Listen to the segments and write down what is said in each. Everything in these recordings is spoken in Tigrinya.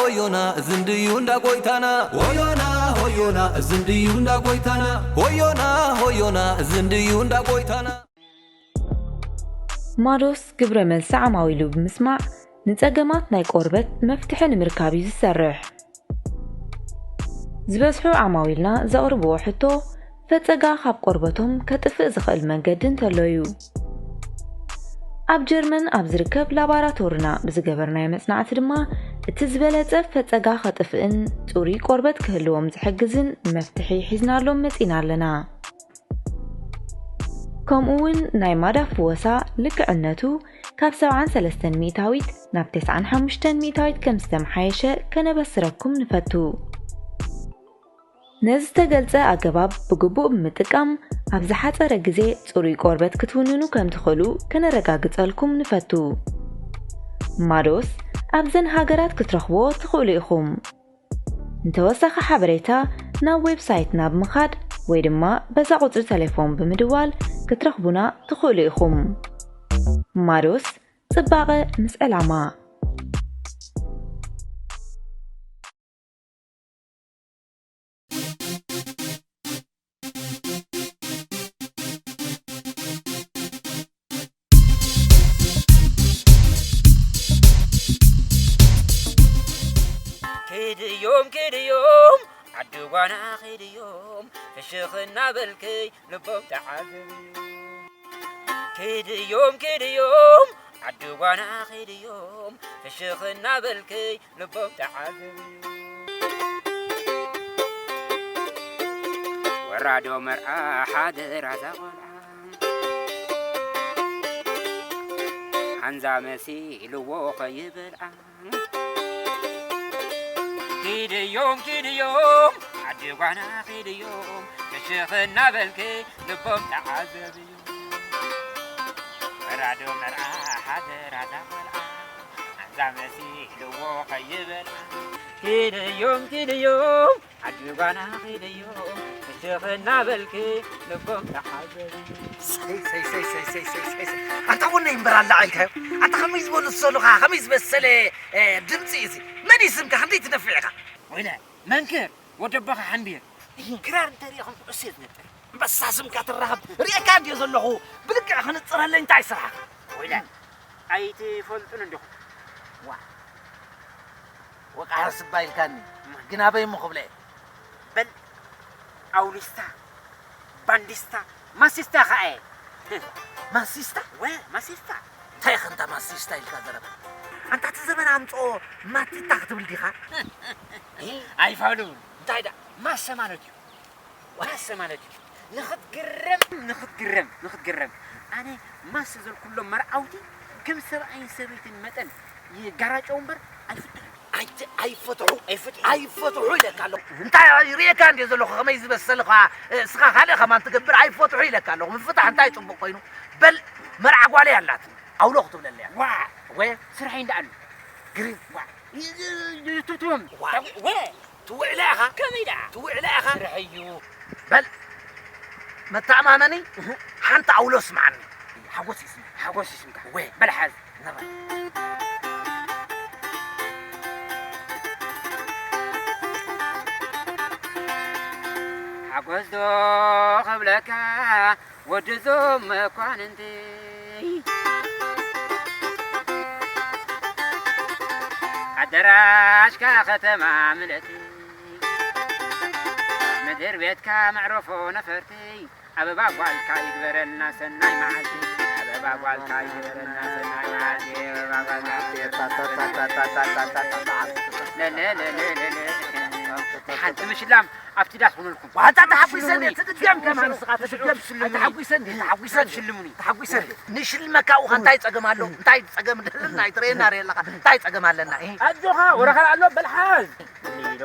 ሆዮና ዝንድዩ እንዳ ጎይታና። ሆዮና ሆዮና ዝንድዩ እንዳ ጎይታና። ሆዮና ሆዮና ዝንድዩ እንዳ ጎይታና። ማዶስ ግብረ መልሲ ዓማዊሉ ብምስማዕ ንጸገማት ናይ ቆርበት መፍትሒ ንምርካብ እዩ ዝሰርሕ። ዝበዝሑ ዓማዊልና ዘቕርብዎ ሕቶ ፈጸጋ ካብ ቆርበቶም ከጥፍእ ዝኽእል መንገዲ እንተሎ እዩ። ኣብ ጀርመን ኣብ ዝርከብ ላባራቶርና ብዝገበርናዮ መጽናዕቲ ድማ እቲ ዝበለጸ ፈጸጋ ከጥፍእን ጽሩይ ቆርበት ክህልዎም ዝሕግዝን መፍትሒ ሒዝናሎም መጺና ኣለና። ከምኡ እውን ናይ ማዳ ፍወሳ ልክዕነቱ ካብ ሰብዓን ሰለስተን ሚእታዊት ናብ ተስዓን ሓሙሽተን ሚእታዊት ከም ዝተመሓየሸ ከነበስረኩም ንፈቱ። ነዚ ዝተገልጸ ኣገባብ ብግቡእ ብምጥቃም ኣብ ዝሓጸረ ግዜ ጽሩይ ቆርበት ክትውንኑ ከም ትኽእሉ ከነረጋግጸልኩም ንፈቱ። ማዶስ ኣብዘን ሃገራት ክትረኽብዎ ትኽእሉ ኢኹም። ንተወሳኺ ሓበሬታ ናብ ዌብሳይትና ብምኻድ ወይ ድማ በዛ ቁጽሪ ተሌፎን ብምድዋል ክትረኽቡና ትኽእሉ ኢኹም። ማዶስ ጽባቐ ምስ ዕላማ። ኪድዮም ኪድዮም ዓዲ ጓና ኪድዮም ፍሽኽ እናበልክይ ልቦም ተዓዘብዮም። ኪድዮም ኪድዮም ዓዲ ጓና ኪድዮም ፍሽኽ እናበልክይ ልቦም ተዓዘብዮም። ወራዶ መርዓ ሓደራ ዛቆልዓ ሓንዛ መሲልዎ ኸይበልዓ። ኪድዮም ኪድዮም ዓዲ ጓና ኪድዮም ፍሽኽ እናበልኪ ልቦም ተዓዘብዮም። ወራዶ መርዓ ሓደራ ዛቆልዓ ሓንዛ መሲልዎ ኸይበልዓ። ኪድዮም ኪድዮም ዓዲ ጓና ኺደዮ ፍሽኽ እናበልኪ ልቦም ተዓዘቢ። ሰይ፣ ሰይ፣ ሰይ። ኣታ ወነይ እምበር ኣላዓልካዮ። ኣታ ከመይ ዝበሉ ዝሰሉኻ፣ ከመይ ዝበሰለ፣ እ፣ ድምፂ እዩ እዚ። መን እዩ ስምካ? ክንደይ ትነፍዕ ኢኻ? ወይለ መንክር፣ ወደቦኻ ሓምቢር። ክራር እንተሪእኹም ኩዕሶ እዩ ዝነጥር። እምበሳ ስምካ ትራኸብ። ሪኤካ እንድዮ ዘለኹ። ብልክዕ ክንፅረለይ እንታይ ስራሕኻ? ወይለ ኣይትፈልጡን እንዲኹም። ዋ። ወቃዕር ስባ ኢልካኒ፣ እማ። ግን ኣበይ እሞ ክብለ እየ? በል፣ ኣውሊስታ፣ ባንዲስታ፣ ማሲስታ ኸኣ እየ። ማሲስታ? ወ፣ ማሲስታ። እንታይ ኢኻ እንታ ማሲስታ ኢልካ ዘረባ? ኣንታ እቲ ዘመን ኣምጽኦ ማቲታ ክትብል ዲኻ? ኣይፋሉን። እንታይ ደኣ? ማሰ ማለት እዩ። ዋሰ ማለት እዩ። ንኽትግረም፣ ንኽትግረም፣ ንኽትግረም። ኣነ ማስ ዘልኩሎም መርዓውቲ ከም ሰብኣይን ሰበይትን መጠን ይጋራጨው እምበር ኣይፍትሑን። ኣይ-፣ ኣይፈትሑ፣ ኣይፍትሑ። ኣይፈትሑ ኢለካ ኣለኹ። እንታይ ሪኤካ እንድየ ዘለኹ ከመይ ዝበሰልኻ፣ እስኻ ካልእ ከማን ትገብር ኣይፈትሑ ኢለካ ኣለኹ። ምፍታሕ እንታይ ጽቡቕ ኮይኑ። በል መርዓ ጓለይ ኣላትኒ። ኣውሎ ክትብለለይ እያ። ዋ! ወየ? ስራሐይ እንዳ ኣሎ። ግሪን። ዋ! ይ-፣ ይ-፣ ይ-፣ ትብትቦም። ዋ! ታጉ-፣ ወ! ትውዕላ ኢኻ። ከመይ ደኣ? ትውዕላ ኢኻ። ስራሕ እዩ። በል፣ መተኣማመኒ እህ። ሓንቲ ኣውሎ ስምዓኒ። ሓጎስ ይስምዕ። ሓጎስ ይስምካ። ወ! በል ሓዝ። ነባ። ሓጎስ ዶ ክብለካ ወዲ ዞም መኳንንተይ፣ ኣደራሽካ ከተማ ምልእቲ፣ ምድር ቤትካ መዕረፎ ነፈርቲ፣ ኣበባ ጓልካ ይግበረልና ሰናይ መዓልቲ፣ ኣበባ ጓልካ ይግበረልና ሰናይ መዓልቲ፣ ኣበባ ጓልካ ይግበረልና ሰናይ መዓልቲ። ለለለለለለ። ሓንቲ ምሽላም ኣብቲ ዳስ ሆነልኩም። ዋታ ተሓጒሰ እንዴ? ትድገም ከማን ንስኻ ትድገም። ሽልሙኒ። ተሓጒሰ እንዴ? ተሓጒሰ እንዴ? ሽልሙኒ። ተሓጒሰ እንዴ? ንሽልመካ እኳ እንታይ ጸገም ኣሎ? እንታይ ጸገም እንደለና ኣይትረየና ርየ ኣለኻ። እንታይ ጸገም ኣለና? እህ። ኣጆኻ፣ ወረኻ ኣሎ፣ በል ሓዝ። ሊሎ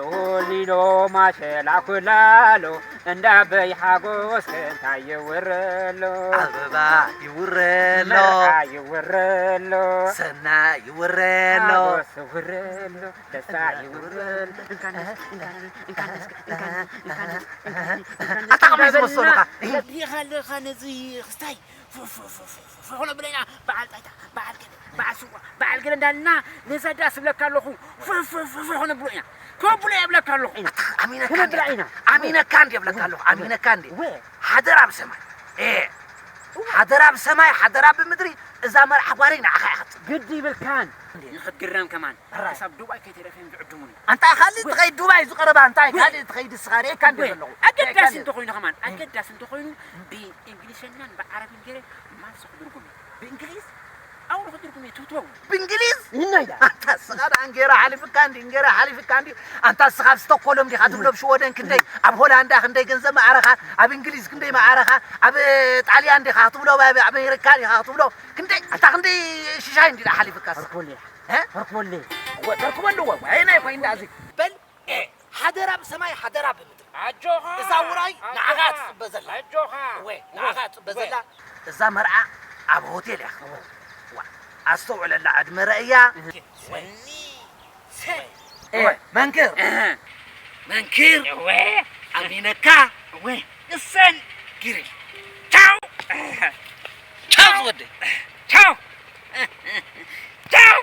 ሊሎ ማሸላ ኩላሎ እንዳበይ ሓጎስ እንታይ ይውረሎ ኣበባ ይውረሎ መርዓ ይውረሎ ሰና ይውረሎ ሓጎስ ይውረሎ ደስታ ይውረሎ እንካንስ እንካንስ እንካንስ እንካንስ እንካንስ እንካንስ ኣታ ከመይ ዝበሰሉኻ? ለቢኻ ኣለኻ ነዚ ክስታይ ፎ- ፎ- ፎ- ፎ- ፎ- ፎ- ፎ- ነብለና በዓል ባይታ በዓል ገለ በዓል ስዋ በዓል ገለ እንዳልና ነዛ ዳስ እብለካ ኣለኹ ፎ- ፎ- ፎ- ፎ- ነብሎ ኢና ከብሎ እብለካ ኣለኹ ኢና ኣታ ኣሚነካ እንዴ? ከነብላ ኢና ኣሚነካ እንዴ እብለካ ኣለኹ ኣሚነካ እንዴ? ወ- ሓደራ ብሰማይ ኤ ሓደራ ብሰማይ ሓደራ ብምድሪ እዛ መርዓ ጓለይ ንዓኻ ኢኻ ትጽበ ግዲ ይብልካን ንኽትግረም ከማን ሕራይ። ክሳብ ዱባይ ከይተረፈ እዮም ዝዕድሙኒ። ኣንታ ካልእ ወይ ትኸይድ ዱባይ ዝቐረባ እንታይ ወይ ካልእ ትኸይድ እስኻ ርእየካ እንደ ወይ ዘለኹ። ርእየካ ኣገዳሲ እንደ እንተኾይኑ ከማን ኣገዳሲ እንተኾይኑ ብእንግሊሸኛን ብዓረብን ገይረ ማልሲ ክድርጉም እየ። ብእንግሊዝ? ኣው ንኽድርጉም እየ ትውተው። ብእንግሊዝ? ይህና ኢላ። ኣንታ እስኻ ደኣ እንጌራ ሓሊፍካ እንዲ እንጌራ ሓሊፍካ እንዲ ኣንታ እስኻ ኣብ ስቶኮሎም ዲኻ ትብሎ ኣብ ሽወደን ክንደይ ኣብ ሆላንዳ ክንደይ ገንዘብ መዓረኻ ኣብ እንግሊዝ ክንደይ መዓረኻ ኣብ ጣልያን ዲኻ ክትብሎ ኣብ ኣሜሪካ ዲኻ ክትብሎ ክንደይ ኣንታ ክንደይ ሽሻይ እንዲ ደኣ ሓሊፍካ እስኻ። ኣርኮልያ። እ? ተርክቦ ኣለዎ። ተርክቦ ኣለዎ። ኣየናይ ኮይኑ ደኣ እዚ? በል፣ ኤ፣ ሓደራ ብሰማይ፣ ሓደራ ብምድሪ። ኣጆኻ፣ እዛ ውራይ ኣጆኻ፣ ንዓኻ ትጽበ ዘላ። ኣጆኻ። እወ፣ እወ፣ ንዓኻ ትጽበ እወ። ዘላ። እዛ መርዓ ኣብ ሆቴል እያ ክትኸውን። ዋ፣ ኣስተውዕለላ፣ ዕድመ ረእያ። እህ። ሰኒ፣ ሰ-፣ እወ፣ መንክር። እህ። መንክር። እወ። ኣሚነካ። እወ። እሰን። ግርል። ቻው። ቻው ዝወደይ። ቻው። ቻው።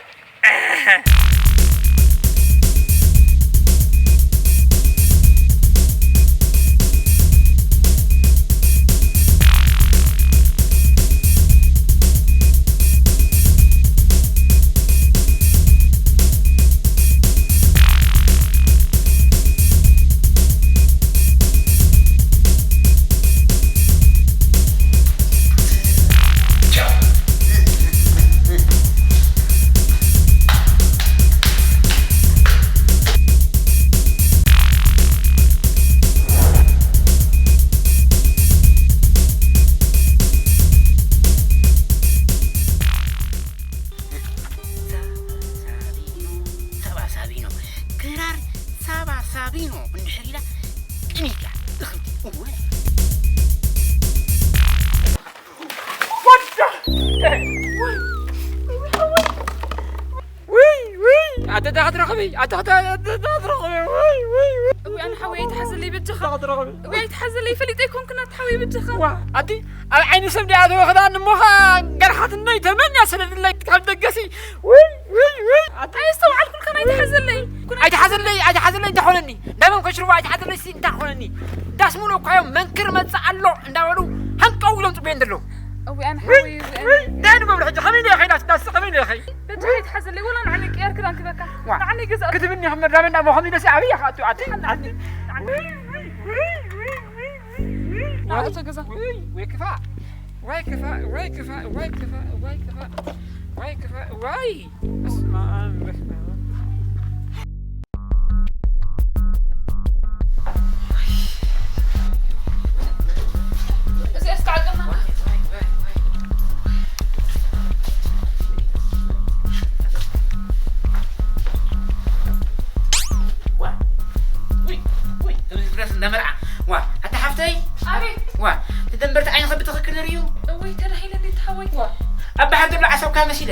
ሳባ ሳቢኖ፣ ክራር ሳባ ሳቢኖ እንድሕር ኢላ ቅኒት እያ። እኽልቲ፣ እወ። ወዳ! ውይ፣ ውይ! ኣደዳ ክትረኽቢ፣ ኣደዳ፣ ኣደዳ ክትረኽቢ፣ ውይ፣ ውይ፣ ውይ! እውይ፣ ኣነ ሓወይ ኣይትሓዘለይ በጃኻ። ኣደዳ ክትረኽቢ። እውይ፣ ኣይትሓዘለይ፣ ፈሊጠ ኣይኮንኩን፣ ኣታ ሓወይ በጃኻ። ዋ፣ ኣቲ ኣብ ዓይኒ ሰብ ዲኣ ተወኽዳ እሞ ኸኣ ገርሓትነይ ተመንያ ሰደድለይ ካብ ደገሲ። ውይ፣ ውይ፣ ውይ! ኣቲ ኣየስተውዓልኩልካን፣ ኣይትሓዘለይ። ኣይትሓዘለይ፣ ኣይትሓዘለይ፣ እንታይ ኾነኒ? ዳመም ከሽርባ ኣይትሓዘለይ፣ ሲ እንታይ ኾነኒ? ዳስ ሙሉ እኳ እዮም መንክር መጽእ ኣሎ እንዳበሉ ሃንቀው ኢሎም ጽበዮም ዘለዉ። እውይ፣ ኣነ ውይ፣ ሓወይ፣ እውይ፣ ውይ! ኣነ እንታይ ንገብር ሕጂ? ከመይ ኢለ ኸይዳስ ዳስ ከመይ ኢለ ኸይ? በጃኻ ኣይትሓዘለይ፣ ወላ ንዓኒ ቅያር ክዳን ክበካ። ዋ፣ ንዓኒ ገዛ ክትብኒ ከም መዳመና ሞ ከመይ ኢለሲ ኣበይ ኢኻ ኣትዩ ኣቲ? ንዓኒ፣ ኣቲ? ንዓኒ። ውይ፣ ውይ፣ ውይ፣ ውይ፣ ውይ፣ ውይ! ናብቲ ገዛ። ውይ፣ ወይ ክፋእ! ወይ ክፋእ! ወይ ክፋእ! ወይ ክፋእ! ወይ ክፋእ! ወይ ክፋእ! ወይ! በስመ ኣብ ወመንፈስ እዚኣ እስከ ዓቅና። ዋ፣ ውይ፣ ውይ፣ ከምዚ ድረስ እንዳ መርዓ። ዋ፣ ኣታ ሓፍተይ። ኣቤት። ዋ፣ እቲ ደንበርቲ ዓይንኺ ብትኽክል ርእዩ። እውይ፣ ተዳሂለ እንዴት ተሓወይ። ዋ፣ ኣብ ባሕሪ ዘሎ ዓሰብካ መሲለ።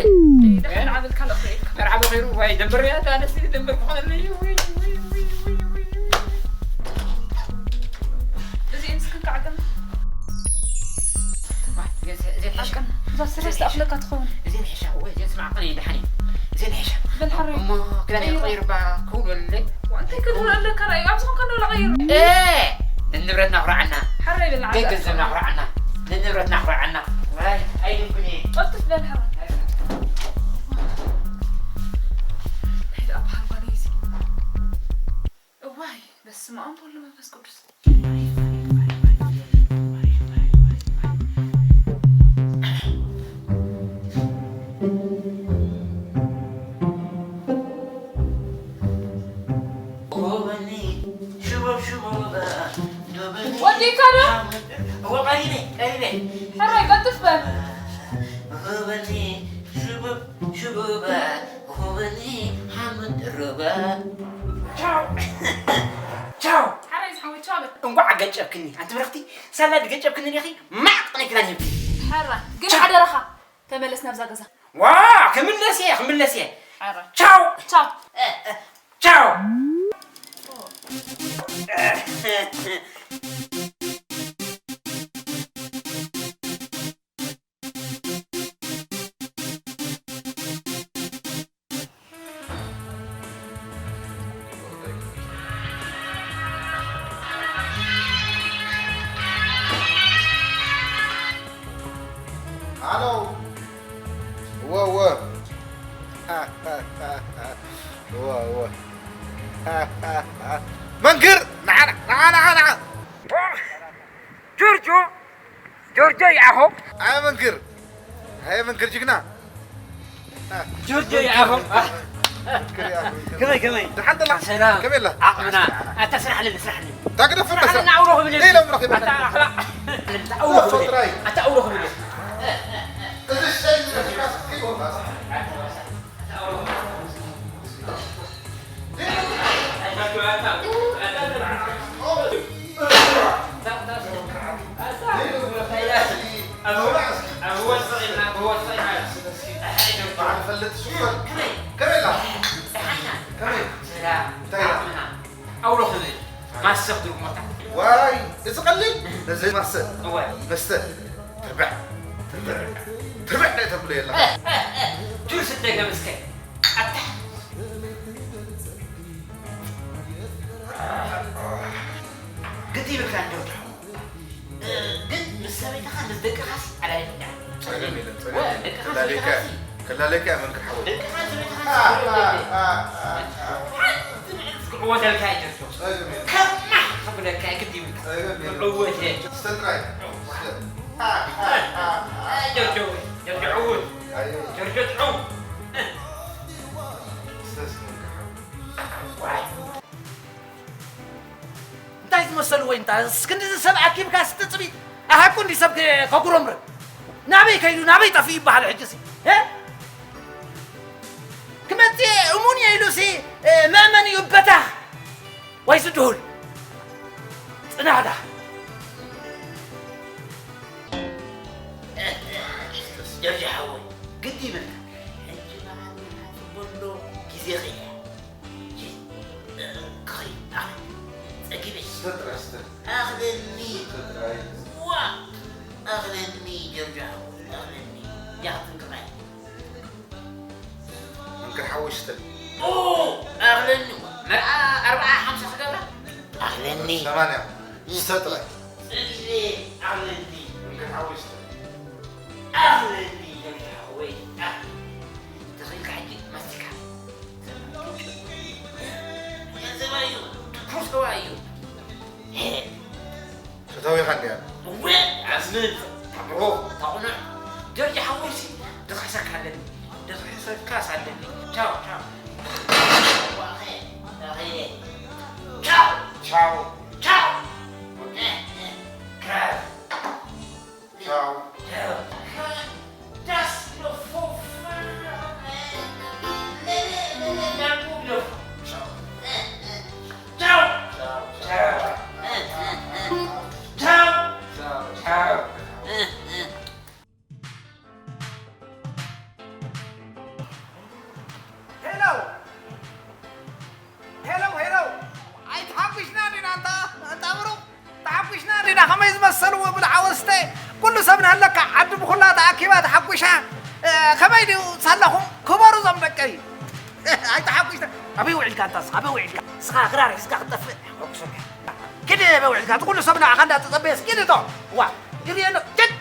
ደሓን ዓብል ካልእ ክርእየካ። መርዓ በኺሩ፣ ዋይ፣ ደንበር እያ፣ እታ ኣነስተይቲ ደንበር ክኾነለይ። ውይ፣ ውይ፣ ውይ፣ ውይ፣ ውይ፣ ውይ። እዚኤን እስክን ከዓቅና። ዋ፣ እዚኤን፣ እዚኤን ሓሻ። ዓቅና። እዛ ሰለስተ ኣኽለካ ትኸውን። እዚኤን ሓሻ፣ ወይ፣ እዚኤን ስማዕ፣ ቆይ፣ ደሓን እዩ። እዚኤን ሓሻ። በል ሓራይ። እሞ፣ ክዳን ቀይሮ። ይቕይርባ፣ ክውለለይ። እንታይ ክገብር ኣለካ ራእዩ? ኣብዚ ኮንካ እንዶ ለቐይሩ። እ፣ ንንብረትና ኩርዓና። ሓራይ በል ዓዲ ገንዘብና ኩርዓና። ንንብረትና ኩርዓና። ዋይ፣ ኣይልብን እየ። ቀልጥፍ በል ሓራይ። እንታይ ደኣ በሃልኳ ደይሲ? እዋይ፣ በስመ ኣብ ወወልድ ወመንፈስ ቅዱስ። ወዲእካ ዶ? ሕራይ ቀልጥፍ በል። ቻው። ቻው። ሓራይ ዝሓወይ ቻው በል። እንኳዕ ኣገጨብክኒ። ኣንቲ ብርኽቲ፣ ሳላ ድገጨብክኒ ዲኺ? ማዕቕ ጥነይ ክዳን ሂብኪ። ሓራ፣ ግን ቻው። ሓደራኻ፣ ተመለስ ናብዛ ገዛ። ዋ፣ ክምለስ እየ፣ ክምለስ እየ። ሓራ። ቻው። ቻው። እ፣ እ፣ ቻው። ሃሎ። እወ፣ እወ። እወ፣ እወ። መንክር! ንዓ፣ ንዓ፣ ንዓ፣ ንዓ! ጆርጆ! ጆርጆ ይኣኾ! ኣየ መንክር! ኣየ መንክር ጅግና! ጆርጆ ይኣኾ! መንክር ይኣኾ፣ መንክር። ከመይ፣ ከመይ? ደሓን ደላ? ሰላም። ከመይ ኣላ? ዓቕምና። ኣታ ስራሕ ኣለኒ፣ ስራሕ ኣለኒ። ታግደፍ ስራሕ ኣለኒ፣ ኣውሮ ክብል። ኢሎም ረኺበና። ኣታ ኣኽላ። ኣታ ኣውሮ ክብል። ጥራይ። ኣታ ኣውሮ ክብል። እዚ ሸይ ዝረኺብካስ ከይወፋስ። ኣውሎ ክብል ማሰ ክትርጉመታ። ዋይ፣ እዚ ቀሊል። ነዚ ማሰ እወ። መስተ። ትርብዕ፣ ትርብዕ፣ ትርብዕ ዶ ተብሎ የላ። ጁስ እንደ ገምስከ። ኣታ። ግዲ ይብልካ እንዶ። ግን ምስ ሰበይትኻ ምስ ደቅኻሲ ኣላሊኹ እንዳ። ጸገም የለን፣ ጸገም ወ-፣ የለን። ደቅኻ ክላለየካ፣ ሰበይትኻሲ። ክላለየካ እያ መንክር ሓወይ። ደቅኻ ሰበይትኻ አ፣ አ፣ አ፣ አ፣ አ። ሓንቲ ምዕዝ ክዕወተልካ እዩ ጀርጆ። ጸገም የለን። ከማህ ክብለካ እዩ ግዲ ይብልካ። ጸገም የለን። ክዕወት እየ። ስተ ጥራይ። ስተ። አ፣ አ፣ አ፣ አ። ጀርጆ፣ ጀርጆ ዕውት። ኣየ። ጀርጆ ጥዑም። ስተ ስተ መንክር ሓወይ። ዋይ። እንታይ ዝመሰሉ ወይ እንታይ? እስክንድዚ ሰብ ኣኪብካ ስትጽቢ፣ ኣሃቁ እንዲ ሰብ ከ-፣ ከጉረምርም? ናበይ ከይዱ፣ ናበይ ጠፊኡ ይበሃል ሕጂ ሲ? እ? ክመጽእ እሙን እየ ኢሉ ሲ፣ እ፣ መእመን እዩ በታ ወይ ዝድሁል ጽናዳ። ጀርጂ ሓወይ፣ ግዲ ይበልካ። ሕጂ መዓልቲ ሓንሳብ በሎ ግዜ ኸይደ። ክኸይድ፣ ኣኽለኒ። ጸጊበ። ስተ ጥራይ፣ ስተ። ኣኽለኒ። ስተ ጥራይ። ዋ! ኣኽለኒ፣ ጀርጆ ሓወይ፣ ኣኽለኒ። ያኽትንክማይ። መንክር ሓወይ፣ ስተ። ኦ! ኣኽለኒ። መርዓ ኣርብዓ ሓምሳ ክገብራ? ኣኽለኒ። ሰማንያ። ስተ ጥራይ። ጸጊበ፣ ኣኽለኒ። መንክር ሓወይ፣ ስተ። ኣኽለኒ፣ ጀርጆ ሓወይ፣ ኣኽለኒ። ተኽኢልካ ሕጂ ማስቲካ። ገንዘብ ኣዩ፣ ትኩር ሰብኣይ እዩ። ፈታዊኻ እንድያ። እወ፣ ኣዝምን፣ ታብሮ፣ ታቑንዕ። ጆርጅ ሓወይሲ፣ ድኽሕሰካ ኣለኒ። ድኽሕሰካስ ኣለኒ። ቻው፣ ቻው። ዋኸ፣ ዋኸ። ቻው። ቻው። ቻው። ቻው። ቻው። ሄሎ፣ ሄሎ፣ ሄሎ። ኣይተሓጒስና ዲና እንታ፣ እንታ ብሩኽ? ተሓጒስና ዲና፣ ከመይ ዝመሰልዎ ብልዓ ወስተ፣ ኩሉ ሰብ ንሃለካ ዓዲ ብኹላ ተኣኪባ ተሓጒሳ። እ፣ ከመይ ድዩ ሳላኹም? ክበሩ እዞም ደቀይ። ኣይተሓጒስና። ኣበይ ውዒልካ እንታስ? ኣበይ ውዒልካ? ንስኻ ክራር ሒዝካ ክትጠፍእ። ሓጎሰካ። ኪድ ኣበይ ውዒልካ? እቲ ኩሉ ሰብ ንዓኻ እንዳተጸበየስ ኪድ እቶ። ዋ፣ ይርኤ ኣሎ። ጭድ!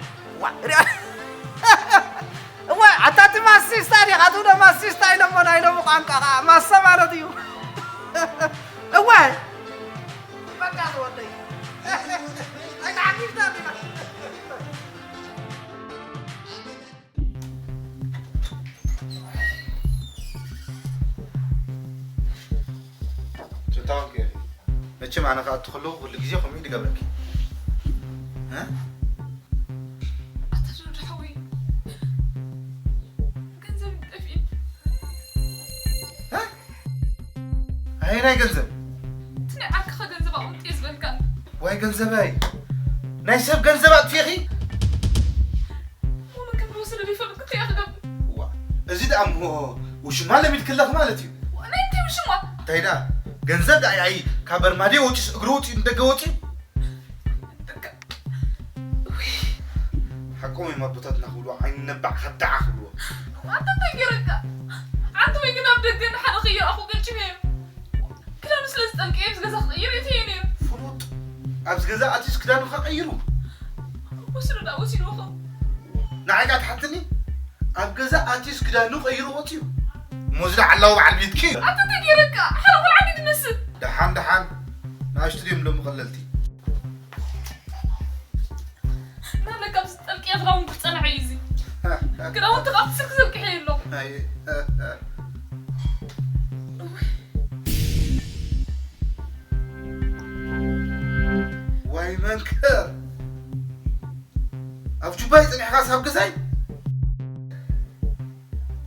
ዋ፣ ርኣ። እዋ፣ ኣታ እቲ ማሲስታ ዲኻ? ትብሎ ማሲስታ ኢሎሞ ናይ ሎሚ ቋንቋ ኸዓ ማሰ ማለት እዩ። እዋ፣ በቃ ዝወደይ። ኣይተሓጒስና ዲና። ጆታውን ገይሩ። መቸም ኣነ ክኣቱ ከለኹ ኩሉ ግዜ ከምኡ እዩ ዝገብረኪ። እ? ኣታ ጆርጆ ሓወይ፣ ገንዘብ ጠፊእኒ። እ? ኣየናይ ገንዘብ? እቲ ናይ ዓርክኻ ገንዘብ ኣቕምጥ እየ ዝበልካ። ዋይ ገንዘበይ፣ ናይ ሰብ ገንዘብ ኣጥፊእኺ? ሙሉ ከም ዝወሰደ ዘይፈልጥ ክትሪኣ ክገብር። ዋ፣ እዚ ደኣ እሞ ውሽማ ለሚድክለኺ ማለት እዩ። ዋ፣ ናይ እንታይ ውሽማ? እንታይ ደኣ፣ ገንዘብ ደኣ ኣይ ካብ በርማዴ ወፂኡስ እግሩ ወፂኡ ንደገ ወፂኡ? በቃ። ውይ። ሓቆም እዮም ኣቦታትና ክብልዎ፣ ዓይኒ ነባዕ ከዳዓ ክብልዎ። ኣታ እንታይ ገይረካ? ዓንተወይ ግን ኣብ ደገ ንሓደ ከይረኣኹ ገጭመዮም። ክዳኑ ስለ ዝጠልቀ ኣብዚ ገዛ ክቕይር እየ ነይሩ። ፍሉጥ። ኣብዚ ገዛ ኣትዩስ ክዳኑ ከቐይሩ? ወሲዱ ደኣ ወሲድዎ ኸ? ንዓይ ከኣ ትሓትኒ? ኣብ ገዛ ኣትዩስ ክዳኑ ቀይሩ ወፂኡ? እሞ እዚ ደኣ ዓላዊ በዓል ቤትኪ እዩ። ኣታ እንታይ ገይረካ? ሓራ ቆልዓ ድዩ ትመስል? ደሓን ደሓን። ንኣሽቱ ድዮም ሎሚ ቀለልቲ? ናለካ ኣብዚ ጠልቅያ ክዳውንቲ ክጸንዐ እዩ እዚ። ክዳውንቲ ካብቲ ስልኪ ዘርጊሐ የሎ። ኣይ፣ ዋይ መንከር፣ ኣብ ጁባይ ጸኒሕካ ሳብ ገዛይ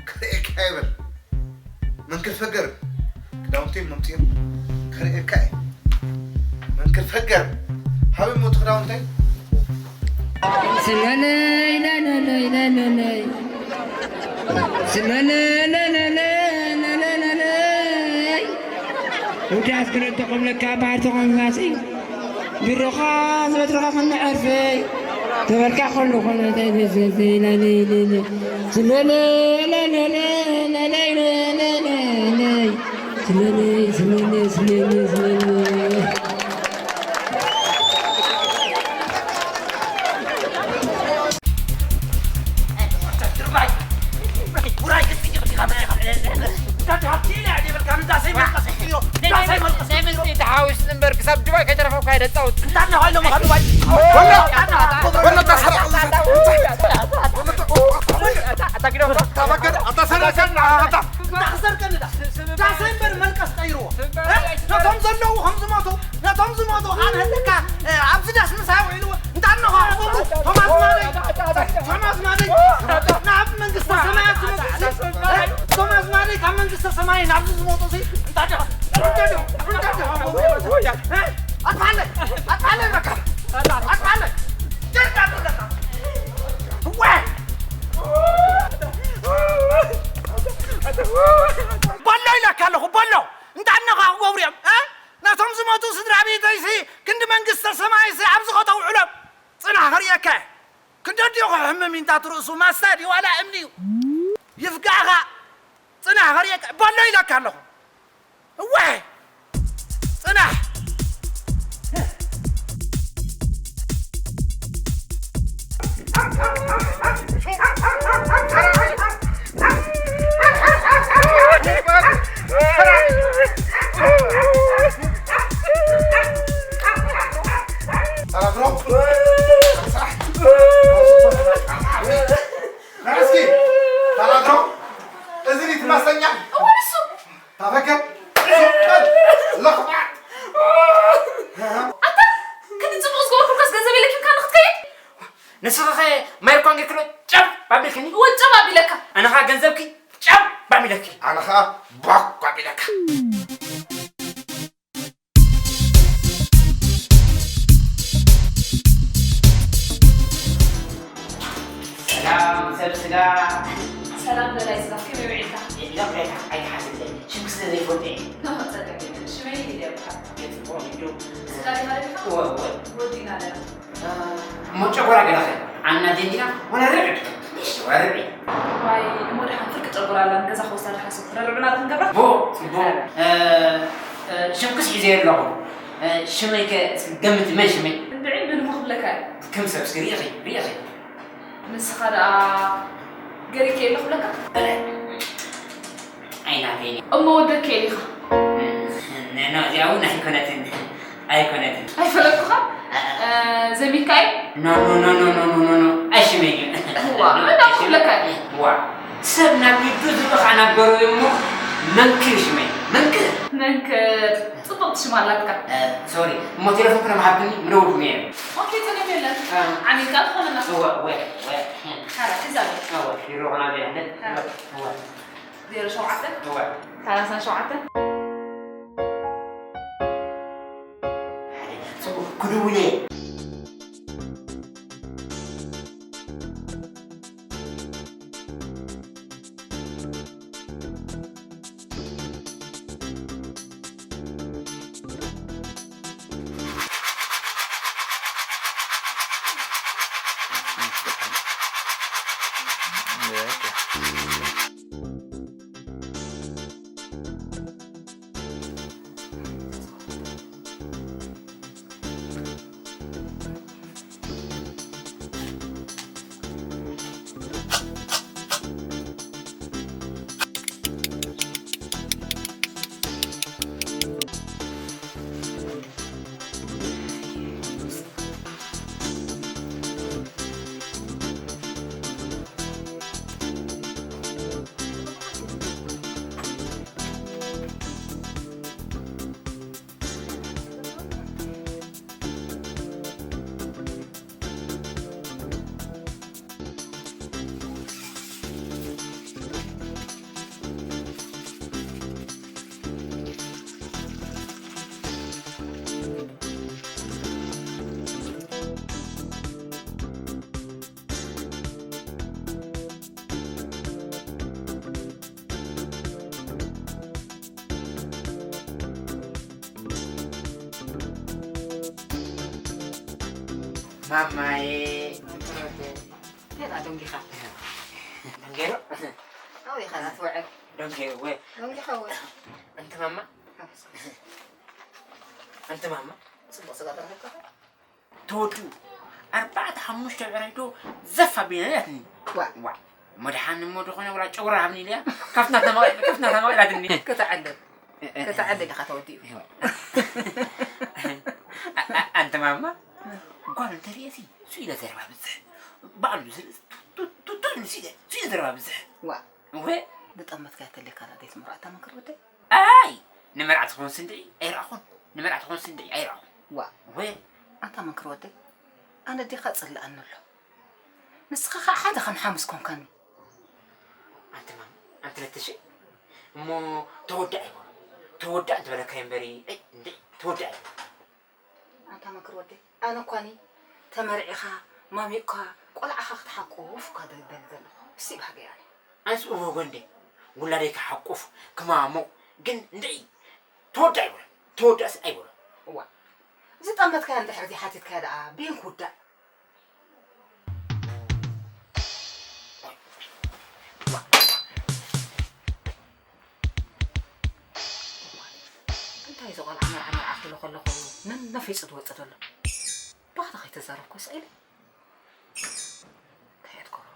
ክርእየካ ይበል። መንክር ፈገር፣ ክዳውንተይ መምፅኦም ከርእየካ እየ። መንክር ፈገር፣ ሃበይ ሞቱ ክዳውንተይ? ስለለይ ለለለይ ለለለይ፣ ስለለይ ለለለይ ለለለይ። ውዳስ ክነተኹም ለካ ባህር ተኾንካሲ። ብርኻ ዝበትርኻ ከም ዕርፈይ ተበልካ ከለኹ ነተይ ዘዘዘይ ላለይለይ ስለለይ ለለለይ ለለይ ለለይ ስለለይ ስለለይ ስለለይ ስለለይ። ተሓዊስ እምበር ክሳብ ዱባይ ከይተረፈ እኳ የደጻውት። ዳሰይ እምበር መልቀስ ቀይርዎ። ነቶም ዘለዉ ከም ዝሞቱ፣ ነቶም ዝሞቱ ኣነ ህለካ ኣብዚ ዳስ ምሳይ ውዒሉ። እንታ እንሆ፣ ቶማስ ማለይ፣ ቶማስ ማለይ፣ ናብ መንግስተ ሰማያት ዝመጹ ሲ፣ ቶማስ ማለይ፣ ካብ መንግስተ ሰማይ ናብዚ ዝመጹ ሲ፣ እንታ እንሆ፣ እንታ እንሆ፣ እንታ እንሆ፣ ኣጥፋለይ፣ ኣጥፋለይ፣ በቃ፣ ኣጥፋለይ፣ ጀርጋ ኣለካ። እወ። በሎ ኢለካ ኣለኹ፣ በሎ። እንታ እንሆ፣ ክገብሩ እዮም፣ እ? ነቶም ዝሞቱ ስድራ ቤተይሲ ክንዲ መንግስተ ሰማይሲ ኣብዚ ከተውዕሎም ጽናሕ ከርእየካ እየ። ክንደዲኡ ክሕምም እዩ እንታ ትርእሱ ማስታ ድዩ ዋላ እምኒ እዩ? ይፍጋእኻ ጽናሕ ከርእየካ በሎ ኢለካ ኣለኹ። እወ ጽናሕ። እስኪ ተናግሮ። እዚ ሪት ማስተኛ እወ ንሱ። ተፈከር። ለኽባጥ። ኣታ ክንዲ ጽቡቕ ዝገበርኩልካስ ገንዘብ የለኪምካ ንክትከይድ? ንስኺ ኸ ማይ እኳ እንጌርክሎ ጨብ ኣቢልክኒ? እወ ጨብ ኣቢለካ። ኣነ ኸኣ ገንዘብኪ ጨብ ኣቢለኪ። ኣነ ኸኣ ባክ ኣቢለካ። ሰላም ሰብ ስጋ። ሰላም በላይ ስጋ፣ ከመይ ውዒልካ? የለም፣ ኣይትሓስብለይ። ሽም ስለ ዘይፈልጦ እየ። ኖ፣ ጸገም የለን። ሽመይ ሊድያ ይበሃል። ጽቡቕ፣ ሊዱ። ስጋ ዲኻ ደሊኻ? እወ፣ እወ። ወዲና ኣለና። እሞ ጨጎራ ገለኸ? ዓና ጀንዲና ወላ ርዕድ። እሺ፣ ወላ ርዕድ። ዋይ፣ እሞ ደሓን ፍርቂ ጨጎራ ኣላ፣ ንገዛ ክወስዳ ድሓስብ። ረብዕና ክንገብራ? ቦ፣ ጽቡቕ። እ፣ እ፣ ሽምኩስ ሒዘ ኣለኹ። እ፣ ሽመይ ከ እስኪ ገምት፣ መን ሽመይ? እንድዒ፣ መን እሞ ክብለካ እየ? ከም ሰብ እስኪ ርኢኺ፣ ርኢኺ። ንስኻ ደኣ ገሪከ የለ ክብለካ? እ፣ ኣይናተይ። እሞ ወደከ ኢኻ። ኖ፣ ኖ፣ እዚኣ እውን ኣይኮነትን። ኣይኮነትን። ኣይፈለጥኩኻ? እ፣ እ። እ፣ ዘሚካኤል? ኖ፣ ኖ፣ ኖ። ኣይሽመይ እዩ። እዋ፣ ኖ፣ መን ደኣ ኣይሽመይ። ክብለካ እየ? ዋ፣ ሰብ ናብ ኢዱ ዝብኻ ናብ ገርኡ እሞ መንክር ይሽመይ። መንክር። መንክር። ጽብቕቲ ሽም ኣላትካ። እ፣ ሶሪ። እሞ ቴሌፎንኪ ዶ ምሃብክኒ? ምደውልኩ ነይረ። ኦኬ፣ ጸገም የለን። እ። ዓሚልካ ትኾነና። እወ፣ እወ፣ እወ። ሓራ፣ ሒዛ ኣሎ። እወ፣ ይሮቕና ዘይሕደት። ሓራ። እወ፣ እወ። ዜሮ ሸውዓተ? እወ። ሰላሳን ሸውዓተን? ክድውል እየ። ማማዬ። እንታይ ደኣ ደንጊኻ? ደንጌሮ? ኣበይ ኢኻ ትውዕል? ደንጌሮ፣ ወይ። ደንጊኻ ወይ? ኣንቲ ማማ? ኣንቲ ማማ? ጽቡቕ ስጋ ተረኺብካ? ተወዲኡ። ኣርባዕተ ሓሙሽተ ብዕራይ ዶ ዘፍ ኣቢልና ኢላትኒ። ዋ። ዋ። መድሓኒ እሞ ደኾነ ወላ ጨጉራ ሃብኒ ኢለያ። ካፍትና ተመቒ-፣ ካፍትና ተመቒላትኒ። ከተዓልል። ከተዓልል ኢኻ ተወዲኡ። ዋ። ኣ-፣ ኣ-፣ ኣንቲ ማማ፣ ጓል እንተርእየሲ፣ ሱ ኢለ ዘረባ ብዝሕ። ባዕሉ ዝርኢ፣ ቱ-፣ ቱ-፣ ቱ-፣ ቱ-፣ ሱ ኢለ፣ ሱ ኢለ ዘረባ ብዝሕ። ዋ። ወ-፣ ዝጠመትካያ ተልየካ ዳ ዘይትምርዖ ኣታ መንክር ወደይ? ኣይ! ንመርዓ ትኸውን ስንድዒ ኣይረኣኹን። ንመርዓ ትኸውን ስንድዒ ኣይረኣኹን። ዋ። ወ-፣ ኣንታ መንክር ወደይ፣ ኣነ ዲኻ ጽልኣኒ ኣሎ። ንስኻ ኸኣ ሓደ ከም ሓሙስ ኮንካኒ። ኣንቲ ማም-፣ ኣንቲ ነትሺ፣ እሞ ተወዳእ ይበሉ። ተወዳእ እንተበለካዮ እምበሪ፣ ኣይ፣ እንድዒ፣ ተወዳእ ይበሉ። ኣንታ መንክር ወደይ፣ ኣነ እኳኒ ተመርዒኻ፣ ማሚቕካ፣ ቆልዓኻ ክትሓቁፍ እኳ ደልደል ዘለኹ። እስቲ ባህገይ ኣነ። ኣንስ እወ ጎንዴ፣ ውላደይ ክሓቁፍ፣ ክማሙቕ፣ ግን እንድዒ፣ ተወዳእ ኣይበሎ፣ ተወዳእስ ኣይበሎ። እዋ፣ ዝጠመትካያ እንድሕር ዘይሓቲትካያ ደኣ፣ ብየን ክውዳእ? እንታይ እዚ ቆልዓ መርዓ መርዓ ክብሎ ከለኹ ነነፊጹ ዝወጽእ ዘሎ? ባዕልኻ ከይተዛረብኩ ስቕ ኢለ እንታይ እየ ትገብሮ?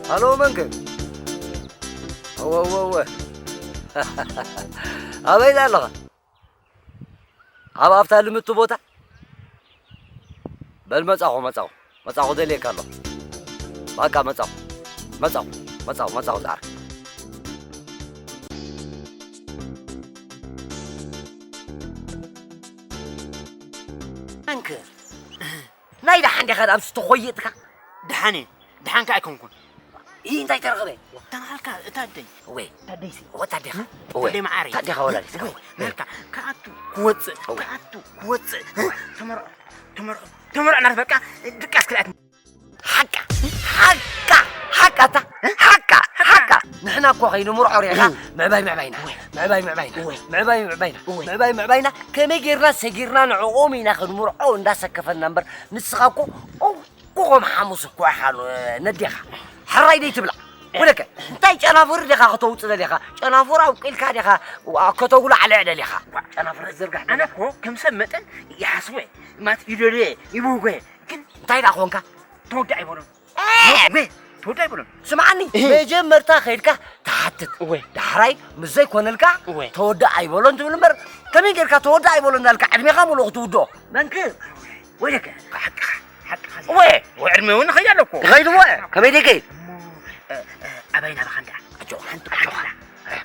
ሃሎ፣ መንክ? እወ፣ እወ፣ እወ። ኣበይ ኣለኻ? ኣብ ኣፍታ ልምቲ ቦታ? በል መጻኹ፣ መጻኹ፣ መጻኹ፣ ደልየካ ኣለኹ። በቃ መጻኹ፣ መጻኹ፣ መጻኹ፣ መጻኹ፣ ዝዓርከይ። መንክ? ናይ ደሓን ዲኻ ደኣ ምስ ተኾይጥካ? ደሓን እየ። ደሓን ከኣ ኣይኮንኩን። ይህ እንታይ ተረኸበ? ተባሃልካ እታ ኣደይ። እወ። እታ ኣደይሲ? እወ፣ እታ ኣዴኻ። እወ። እታ ኣደይ መዓረይ። እታ ኣዴኻ ወላዲትካ። እወ። እወ። መልካ፣ ክኣቱ፣ ክወጽእ፣ እወ። ክኣቱ፣ ክወጽእ። እወ። ተመርዖ፣ ተመርዖ፣ ተመርዖ እናበልካ ድቃስ ክልኣት። ሓቃ፣ ሓቃ፣ ሓቃ፣ እታ፣ ሓቃ፣ ሓቃ። ንሕና እኮ ከይንምርዖ ሪኢኻ፣ እህ። ምዕባይ፣ ምዕባይና፣ እወ። ምዕባይ፣ ምዕባይና፣ እወ። ምዕባይ፣ ምዕባይና፣ እወ። ምዕባይ፣ ምዕባይና፣ ከመይ ጌርና ሰጊርና ንዕኦም ኢና ክንምርዖ እንዳሰከፈና እምበር፣ ንስኻ እኮ፣ ኦ፣ ኮኾም ሓሙስ እኮ ኢኻ ሎ-፣ ነዴኻ። ሕራይ ደይ ትብላ። ወለከ፣ እንታይ ጨናፍር ዲኻ ከተውጽእ ደሊኻ? ጨናፍር ኣብቂልካ ዲኻ ከተጉላዕ ደሊኻ? ጨናፍር ዝርጋሕ ኣነ ደሊኻ? እኮ ከም ሰብ መጠን ይሓስቦ እየ። ማለት ይደልዮ እየ፣ ይብህጎ እየ። ግን እንታይ ደኣ ኾንካ? ተወዳእ ኣይበሎን። እ! ወይ፣ ተወዳእ ኣይበሎን። ስምዓኒ፣ እህ። መጀመርታ ኸይድካ ትሓትት። ወይ። ዳሕራይ ምስ ዘይኮነልካ ወይ። ተወዳእ ኣይበሎን ትብል እምበር፣ ከመይ ጌርካ ተወዳእ ኣይበሎን እናልካ ዕድሜኻ ሙሉእ ክትውድኦ? መንክ፣ ወይለከ፣ ሓቅኻ፣ ሓቅኻ። ወይ፣ ወይ፣ ቅድሚ እውን እኸይድ ኣለኩ። ይኸይድዎ፣ ከመይ ደይከይድ? እሞ፣ እ፣ እ፣ ኣባይ ናባኻ እንዳ። ኣጆኻ፣ ሓንቲ ኣጆኻ። ሓንቲ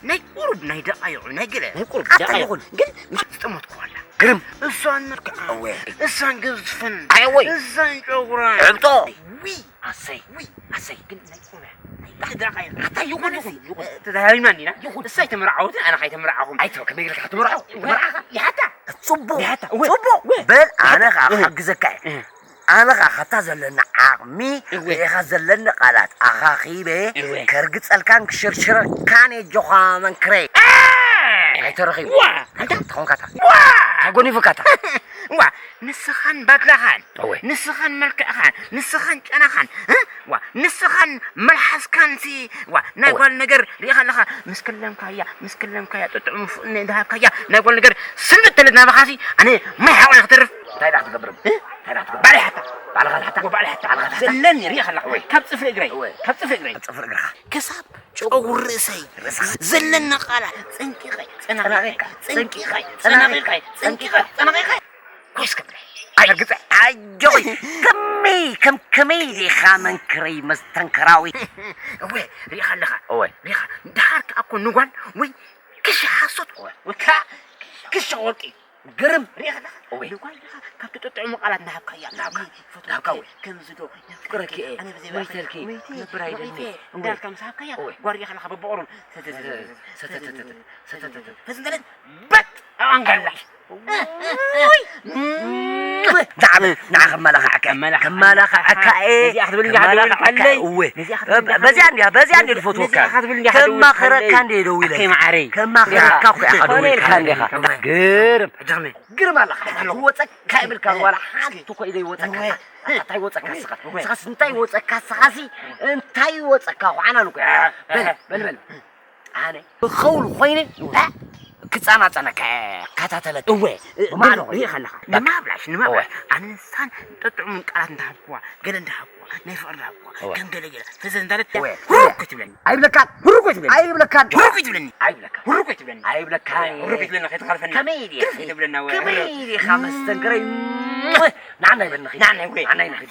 ናይ ቁሩብ፣ ናይ ደቓይቑ፣ ናይ ገለ ናይ ቁሩብ ሓታ ደቓይቑ። ይኹን፣ ግን ምስ ዝጠመትኩ ኣላ። ግርም። እሳን መልክዓ፣ እወ። እሳን ግዝፍን፣ ኣይ፣ እወይ። እሳን ጨጉራ። ዕብጦ። ዊ። ኣሰይ፣ ዊ። ኣሰይ። ግን ናይ ቁሩብ፣ ናይ ባዕዲ ደቓይቑ። ሓታ ይኹን፣ ይኹን፣ ይኹን። እ፣ ተዛራሪብና እንዲና። ይኹን። እሳ ኣይተመርዓወትን፣ ኣነ ኸይተመርዓኹም። ኣይተ-፣ ከመይ ጌርካ ክትመርዓው? ኣይተ-፣ መርዓኻ? ይሓታ። ጽቡቕ፣ ይሓታ፣ እወ፣ ጽቡቕ። እወ። በል፣ ኣነ ኸኣ እወ። ክሕግዘካ እየ። እህ። ኣነ ኸኣ ካብታ ዘለኒ ዓቕሚ እወ። ርኢኻ ዘለኒ ቃላት ኣኻኺበ እወ። ከርግጸልካን ክሽርሽረካን እየ ኣጆኻ መንክረይ። እ! ኣይተረኺቡ። ዋ! እንታይ? ተኾንካታ። ዋ! ተጎኒፉካታ። ዋ! ንስኻን ባድላኻን፣ እወ። ንስኻን መልክዕኻን፣ ንስኻን ጨናኻን፣ እ? ዋ! ንስኻን መልሓስካንሲ፣ ዋ! ናይ እወ። ጓል ነገር ርኢኻ ኣለኻ፣ ምስ ከለምካያ፣ ምስ ከለምካያ፣ ጥጥዑም ፍቕኒ እንዳሃብካያ፣ ናይ ጓል ነገር ስልጥ ተለት ናባኻሲ፣ ኣነ ማይ ሓቆነ ክተርፍ። እንታይ ደኣ ክትገብር? እ? እንታይ ደኣ ክትገብር? ባዕለይ ሓታ። ባዕልኻ ትሓታ? ባዕለይ ሓታ። ባዕልኻ ትሓታ? ዘለኒ ርኢኻ ኣለኻ። እወ። ካብ ጽፍሪ እግረይ። እወ። ካብ ጽፍሪ እግረይ። ካብ ጽፍሪ እግርኻ። ክሳብ ጨጉሪ ርእሰይ። ርእስኻ። ዘለኒ ቃላት። ጸንቂቐ፣ ጸናቒቐ፣ ጸናቒቕካ። ጸንቂቐ፣ ጸናቒቐ፣ ጸናቒቐ፣ ጸንቂቐ፣ ጸናቒቐ። ኮይስ ከብለይ። ኣይ፣ ርግጸ። ኣጆኺ። ከመይ፣ ከም ከመይ ዲኻ መንክረይ መስተንክራዊ? እወ፣ ርኢኻ ኣለኻ። እወ። ርኢኻ። ደሓር ከኣ እኮ ንጓል ወይ ክሻ ሓሶት እወ። ወይ ከኣ ክሻ ወርቂ። ግርም። ርኢኻ ኣለኻ? እወ። ንጓል ዲኻ ካብቲ ጥጥዑሙ ቃላት እናሃብካያ። እናሃብካ። ይፈትወኪ፣ እናሃብካ፣ እወ። ከምዚ ዶ፣ የፍቅረኪ እየ፣ ኣነ ብዘይ ባእኺ መይተልኪ፣ መይተ፣ ክነብር ኣይደልን። መይተ፣ እወ። እንዳልካ ምስ ሃብካያ፣ እወ። ጓል ዲኻ በብቑሩብ ሰተተተተ፣ ሰተተተተ፣ ሰተተተተ። ፈዝንደለት በት ኣንጋላ። ውይ! ንዓ፣ ንዓ ከመላኽዐካ፣ ከመላኽዐካ። ከመላኽዐካ እየ። ነዚኣ ክትብል እንዲኻ ከመላኽዐካ ደውልካለይ። እወ። ነዚኣ ክትብል እንዲኻ በዚኣ እንዲያ፣ በዚኣ እንዲያ ነዚኣ ዝፈትወካ። ነዚኣ ክትብል እንዲኻ ከማኽረካ ደውልካለይ። እንዲየ ደዊለ። ኣከይ መዓረይ። ከማኽረካ እኮ ኢኻ ኮነ ደዊልካ። ኢልካ እንዲኻ። ግርም። ግርም ኣለኻ። ይወፀካ ይብልካ ዋላ ሓንቲ እኮ ኢለ ይወፀካ። እወ። ኣታ እንታይ ይወፀካ ንስኻ? እወ። ንስኻስ እንታይ ይወፀካ? ንስኻሲ እንታይ ይወፀካ? ኳዕና ንኮ። በል፣ በል፣ በል። ኣነ ብኸውል ኮይነ፣ እ፣ ክጸናጸነካ እየ፣ ከታተለካ። እወ፣ ብማዕዶ ግን ኮይነ። ሪኢኻ ኣለኻ። በቃ። ንማብላሽ፣ ንማብላሽ። እወ። ኣነ ንሳን ጥዑምን ቃላት እንዳሃብኩዋ፣ ገለ እንዳሃብኩዋ፣ ናይ ፍቕሪ እንዳሃብኩዋ፣ እወ። ከም ገለ ገለ፣ ፈዘዝ እንዳለት እወ። ሁርኩ ትብለኒ። ኣይብለካን። ሁርኩ ትብለኒ። ኣይብለካን። ሁርኩ ትብለኒ። ኣይብለካን። ሁርኩ ትብለኒ። ኣይብለካን። ሁርኩ ትብለኒ፣ ከይትኻልፈና። ከመይ ኢኻ? ከይተብለና፣ ወ-፣ ከመይ ኢኻ መስተንክረይ? ንዓና ይበልንኺ። ንዓና ይበልንኺ። ንዓና ይበልንኺ።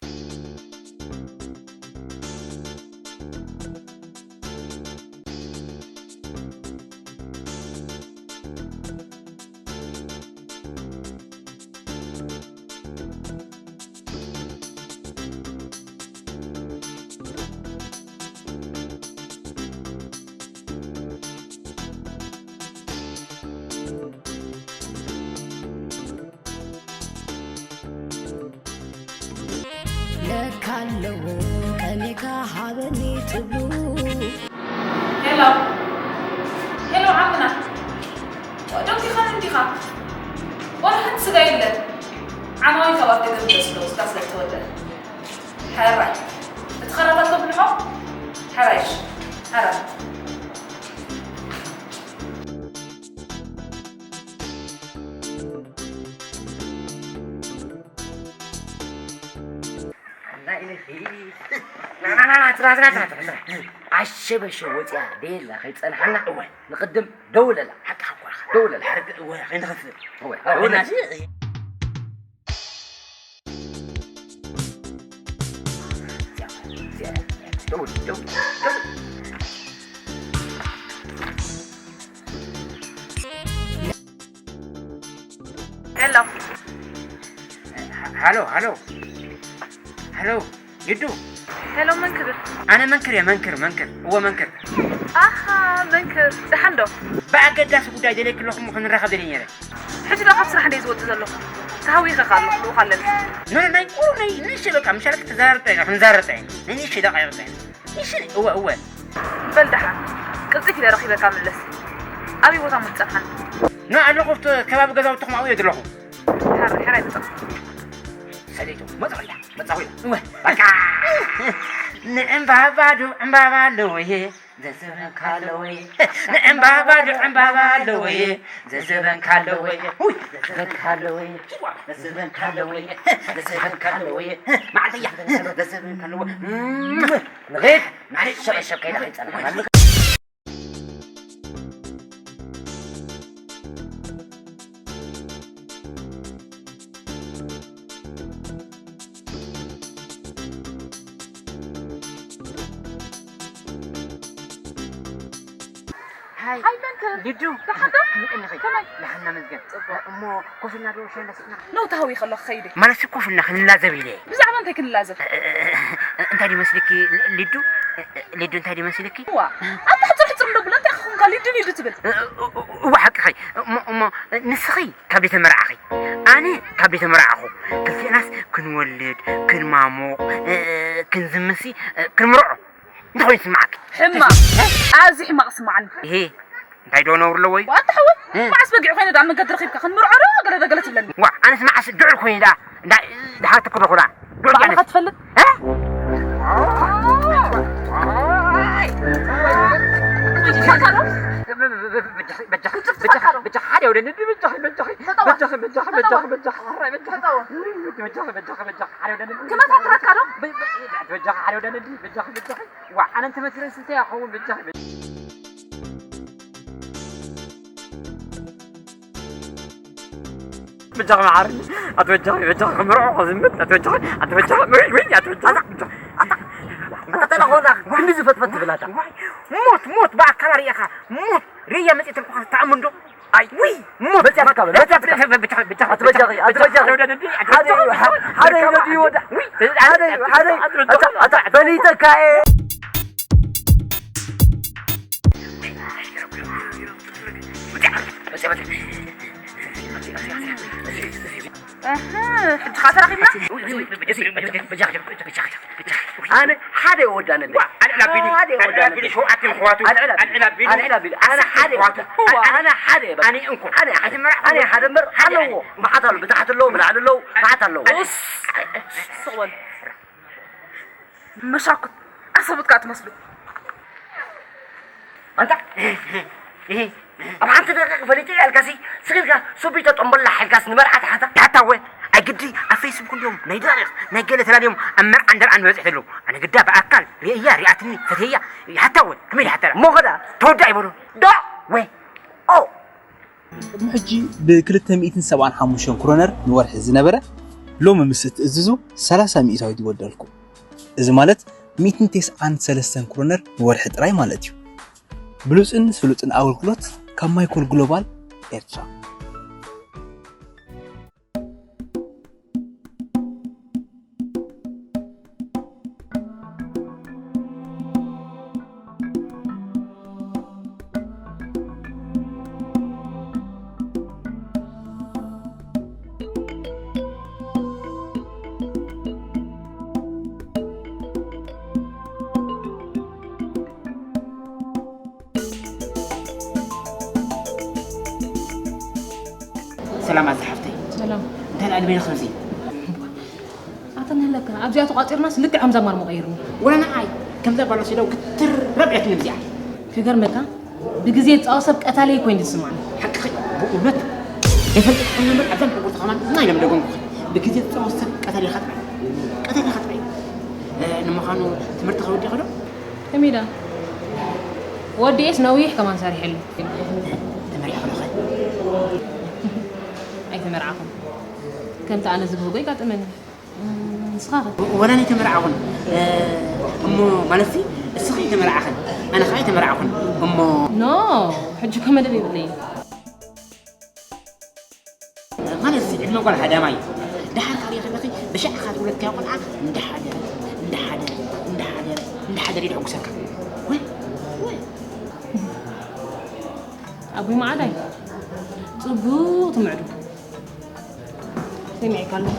ለካ ኣለዎ ቀኒካ ሃበኒ ትብሉ። ሄሎ፣ ሄሎ ዓምና፣ ደው ዲኻ፣ ደው ዲኻ? ዋላ ሓንቲ ስጋ የለን። ዓማዊል ካብ ኣፍ ደገ ምለሱ፣ ደው ስጋ ስለ ዝተወደአ። ሕራይ። እቲ ኸራታት ከብልሖ? ሕራይ፣ እሺ፣ ሕራይ። ኣሸበሸ ወፂኣ ደየላ ከይፀንሓና እወ። ንቅድም ደውለላ። ሓቂ ሓቆኻ። ደውለላ። ሓቂ እወ፣ ከይንኸፍል። እወ፣ ደውለላ። ደውል፣ ደውል፣ ደውል። ሄሎ። ሃሎ፣ ሃሎ። ሃሎ፣ ይዱ። ሄሎ፣ መን ክብል? ኣነ መንክር እየ፣ መንክር፣ መንክር። እወ፣ መንክር። ኣሃ፣ መንክር። ደሓን ዶ? ብኣገዳሲ ጉዳይ ደልየኪ ኣለኹ እሞ ክንራኸብ ደልየ ነይረ። ሕጂ ዶ ካብ ስራሕ እንደ ዝወጽእ ዘለኹ? ተሃዊኸ ከኣ ኣለኹ፣ ልኡኽ ኣለኒ። ኖ፣ ኖ፣ ናይ ቁሩብ ናይ ንእሽተይ በቃ፣ ምሻለኪ ተዘራርብ ጥራይ ኢና፣ ክንዘራረብ ጥራይ ኢና። ናይ ንእሽተይ ደቃይቕ ጥራይ ኢና። ንእሽተይ፣ እወ፣ እወ። በል ደሓን፣ ቅልጥፍ ኢለ ረኺበካ ምለስ። ኣበይ ቦታ እሞ ትጸንሓኒ? ኖ፣ ኣለኹ ኣብቲ ከባቢ ገዛውትኹም ኣብኡ እየ ዘለኹ። ሕራይ፣ ሕራይ ምጻእ። ሰለይቱ፣ መጻኹ ኢላ፣ መጻኹ ኢላ። እወ። በቃ። ንዕምባባ ዶ ዕምባባ ኣለወየ፣ ዘዘበንካ ኣለወየ። ንዕምባባ ዶ ዕምባባ ኣለወየ፣ ዘዘበንካ ኣለወየ። ውይ፣ ዘዘበንካ ኣለወየ። ዘዘበንካ ኣለወየ። ዘዘበንካ ኣለወየ። መዓልተያ፣ ዘዘበንካ ኣለወየ። ንኺድ፣ ንዓይ ሸበሸብ ከይዳ ከይጸንሓና። ሓይመንተ ሊዱ ደሓን ዶ? ከመይ ቀኒኺ? ከመይ? ደሓና መስገን። እሞ ኮፍ ኢልና ዶ ሻይ እንዳሰትና? ነው ተሃዊ ከለኹ ኸይደ ማለት ኮፍ ኢልና ክንላዘብ ኢለ። ብዛዕባ እንታይ ክንላዘብ? እንታይ ድመስልኪ ሊዱ? ሊዱ እንታይ ድመስልኪ? ዋ ኣታ ሕፅር ሕፅር እንዶ ብለ እንታይ ክኾንካ ሊዱ ሊዱ ትብል? እዋ ሓቅኺ። እሞ እሞ ንስኺ ካብ ዘይተመርዓኺ ኣነ ካብ ዘይተመርዓኹ ክልቴናስ ክንወልድ ክንማሙቕ ክንዝምሲ ክንምርዖ እንታይ ኮይኑ ይስምዓኪ? ሕማቕ ኣዝዩ ሕማቕ ስምዓኒ። ይሄ እንታይ ዶ ነውሪ ኣለዎ እዩ? ዋታ ሓወ መዓስ በጊዕ ኮይነ ደኣ መገዲ ረኺብካ ክንምርዖ ዶ ገለ ዶ ገለ ትብለኒ? ዋ ኣነስ መዓስ ድዑል ኮይነ ደኣ እንዳ ድሓር ትክበኹ ደኣ ድዑል ባዕልኻ ትፈልጥ? ክመታትረካ ዶ? ዋ ኣነ እንተመትረን ስንተይ ኣኸውን ብጃኺ በጃኺ መዓርኒ ኣቶ በጃኺ በጃኺ ክምርዖ ከዝምት ኣቶ በጃኺ ኣቶ በጃኺ ወይ ወይ ኣቶ በጃኺ ኣታ ተለኾና ክንዲ ዝፈትፈት ትብል ኣታ ሞት ሞት ብኣካል ሪኢኻ ሞት ርእያ መፅእ ተልኩኻ ትኣምን ዶ ኣይ ወይ ሞት በጃኻ በጃኻ ኣቶ በጃኺ ኣቶ በጃኺ ሓደ ሓደ ወደ ሓደ ሓደ ኣታ በሊተካ እየ ሕጂ ኸዓ ተራኺብና ኣነ ሓደ ወዳ ነደ ኣልዕላ ቢኒ ኣልዕላ ቢኒ ሸውዓተ ይሕዋቱ ኣልዕላ ቢኒ ኣልዕላ ቢኒ ኣነ ሓደ ወዳ ኣነ ሓደ ኣነ እንኮ ኣነ ሓደ ኣነ ሓደ እምበር ኣለዎ ማሓት ኣሎ ብታሕቲ ኣለዎ ብላዕሊ ኣለዎ ማሓት ኣለዎ ስቕ በሉ መሻኩት ኣሰቡት ከኣ ትመስሉ ኣንታ ኣብ ሓንቲ ደቂቕ ፈሊጠ ያልካሲ ስኺልካ ሱቢተ ጠምበላ ሓልካስ ንመርዓ ተሓታ ሓታወ ኣግዲ ኣብ ፌስቡክ እንዲዮም ናይ ደቂቕ ናይ ገለ ተላልዮም ኣብ መርዓ እንደርዓ ንበፅሕ ዘለዉ ኣነ ግዳ ብኣካል ርእያ ሪኣትኒ ፈትየያ ሓታወ ከመይ ሓተራ ሞኸዳ ተወዳ ይበሉ ዶ ወይ ኦ ቅድሚ ሕጂ ብ ክልተ ሚእትን ሰብዓን ሓሙሽተን ክሮነር ንወርሒ ዝነበረ፣ ሎሚ ምስ እትእዝዙ ሰላሳ ሚእታዊት ይወደልኩም። እዚ ማለት ሚእትን ተስዓን ሰለስተን ክሮነር ንወርሒ ጥራይ ማለት እዩ። ብሉጽን ስሉጥን ኣገልግሎት ካብ ማይኮል ግሎባል ኤርትራ። ሰላም ኣዛ ሓፍተይ ሰላም እንታይ ደኣ ንበይንኺ ከምዚ ኣታ ንህለካ ኣብዚኣ ተቋጺርናስ ልክዕ ከምዛ ማር መቐይርኒ ወላ ንዓይ ከምዛ ባሎሲዳው ክትረብ እያ ትንብዚኣ ክገርመካ ብግዜ ዝጻወት ሰብ ቀታሊ ኮይኑ ዝስማዕኒ ሓቅኺ ብእውነት የፈልጥኩም ነበር ኣብዛ ምሕጉርቲ ከማን እና ኢሎም ደገምኩኺ ብግዜ ዝጻወት ሰብ ቀታሊ ኢኻ ጥራይ ቀታሊ ኢኻ ጥራይ ንምዃኑ ትምህርቲ ከወዲእኺ ዶ ከመይ ደኣ ወዲኤስ ነዊሕ ከማን ሰሪሐሉ። ተመሪዕኺ ዶ ኸ? ኣይተመርዓኹን። ከምቲ ኣነ ዝብህጎ ይጋጥመኒ። ንስኻ ኸ? ወላ ኣይተመርዓኹን እሞ ማለትሲ እስኺ ኣይተመርዓኽን ኣነ ኸዓ ኣይተመርዓኹን እሞ። ኖ ሕጂ እኮ መደብ የብለይን። ማለት እዚ ዕድመ ጓል ሃዳማይ ደሓር ካርየ ከለኺ ብሻዕኻ ትውለድካዮ ቆልዓ እንዳሓደረ እንዳሓደረ እንዳሓደረ እንዳሓደረ ይድሕጉሰካ ወይ ወይ ኣቦይ ማዓዳይ ጽቡቕ ትምዕዱ ሰሚዕካ ኣለኹ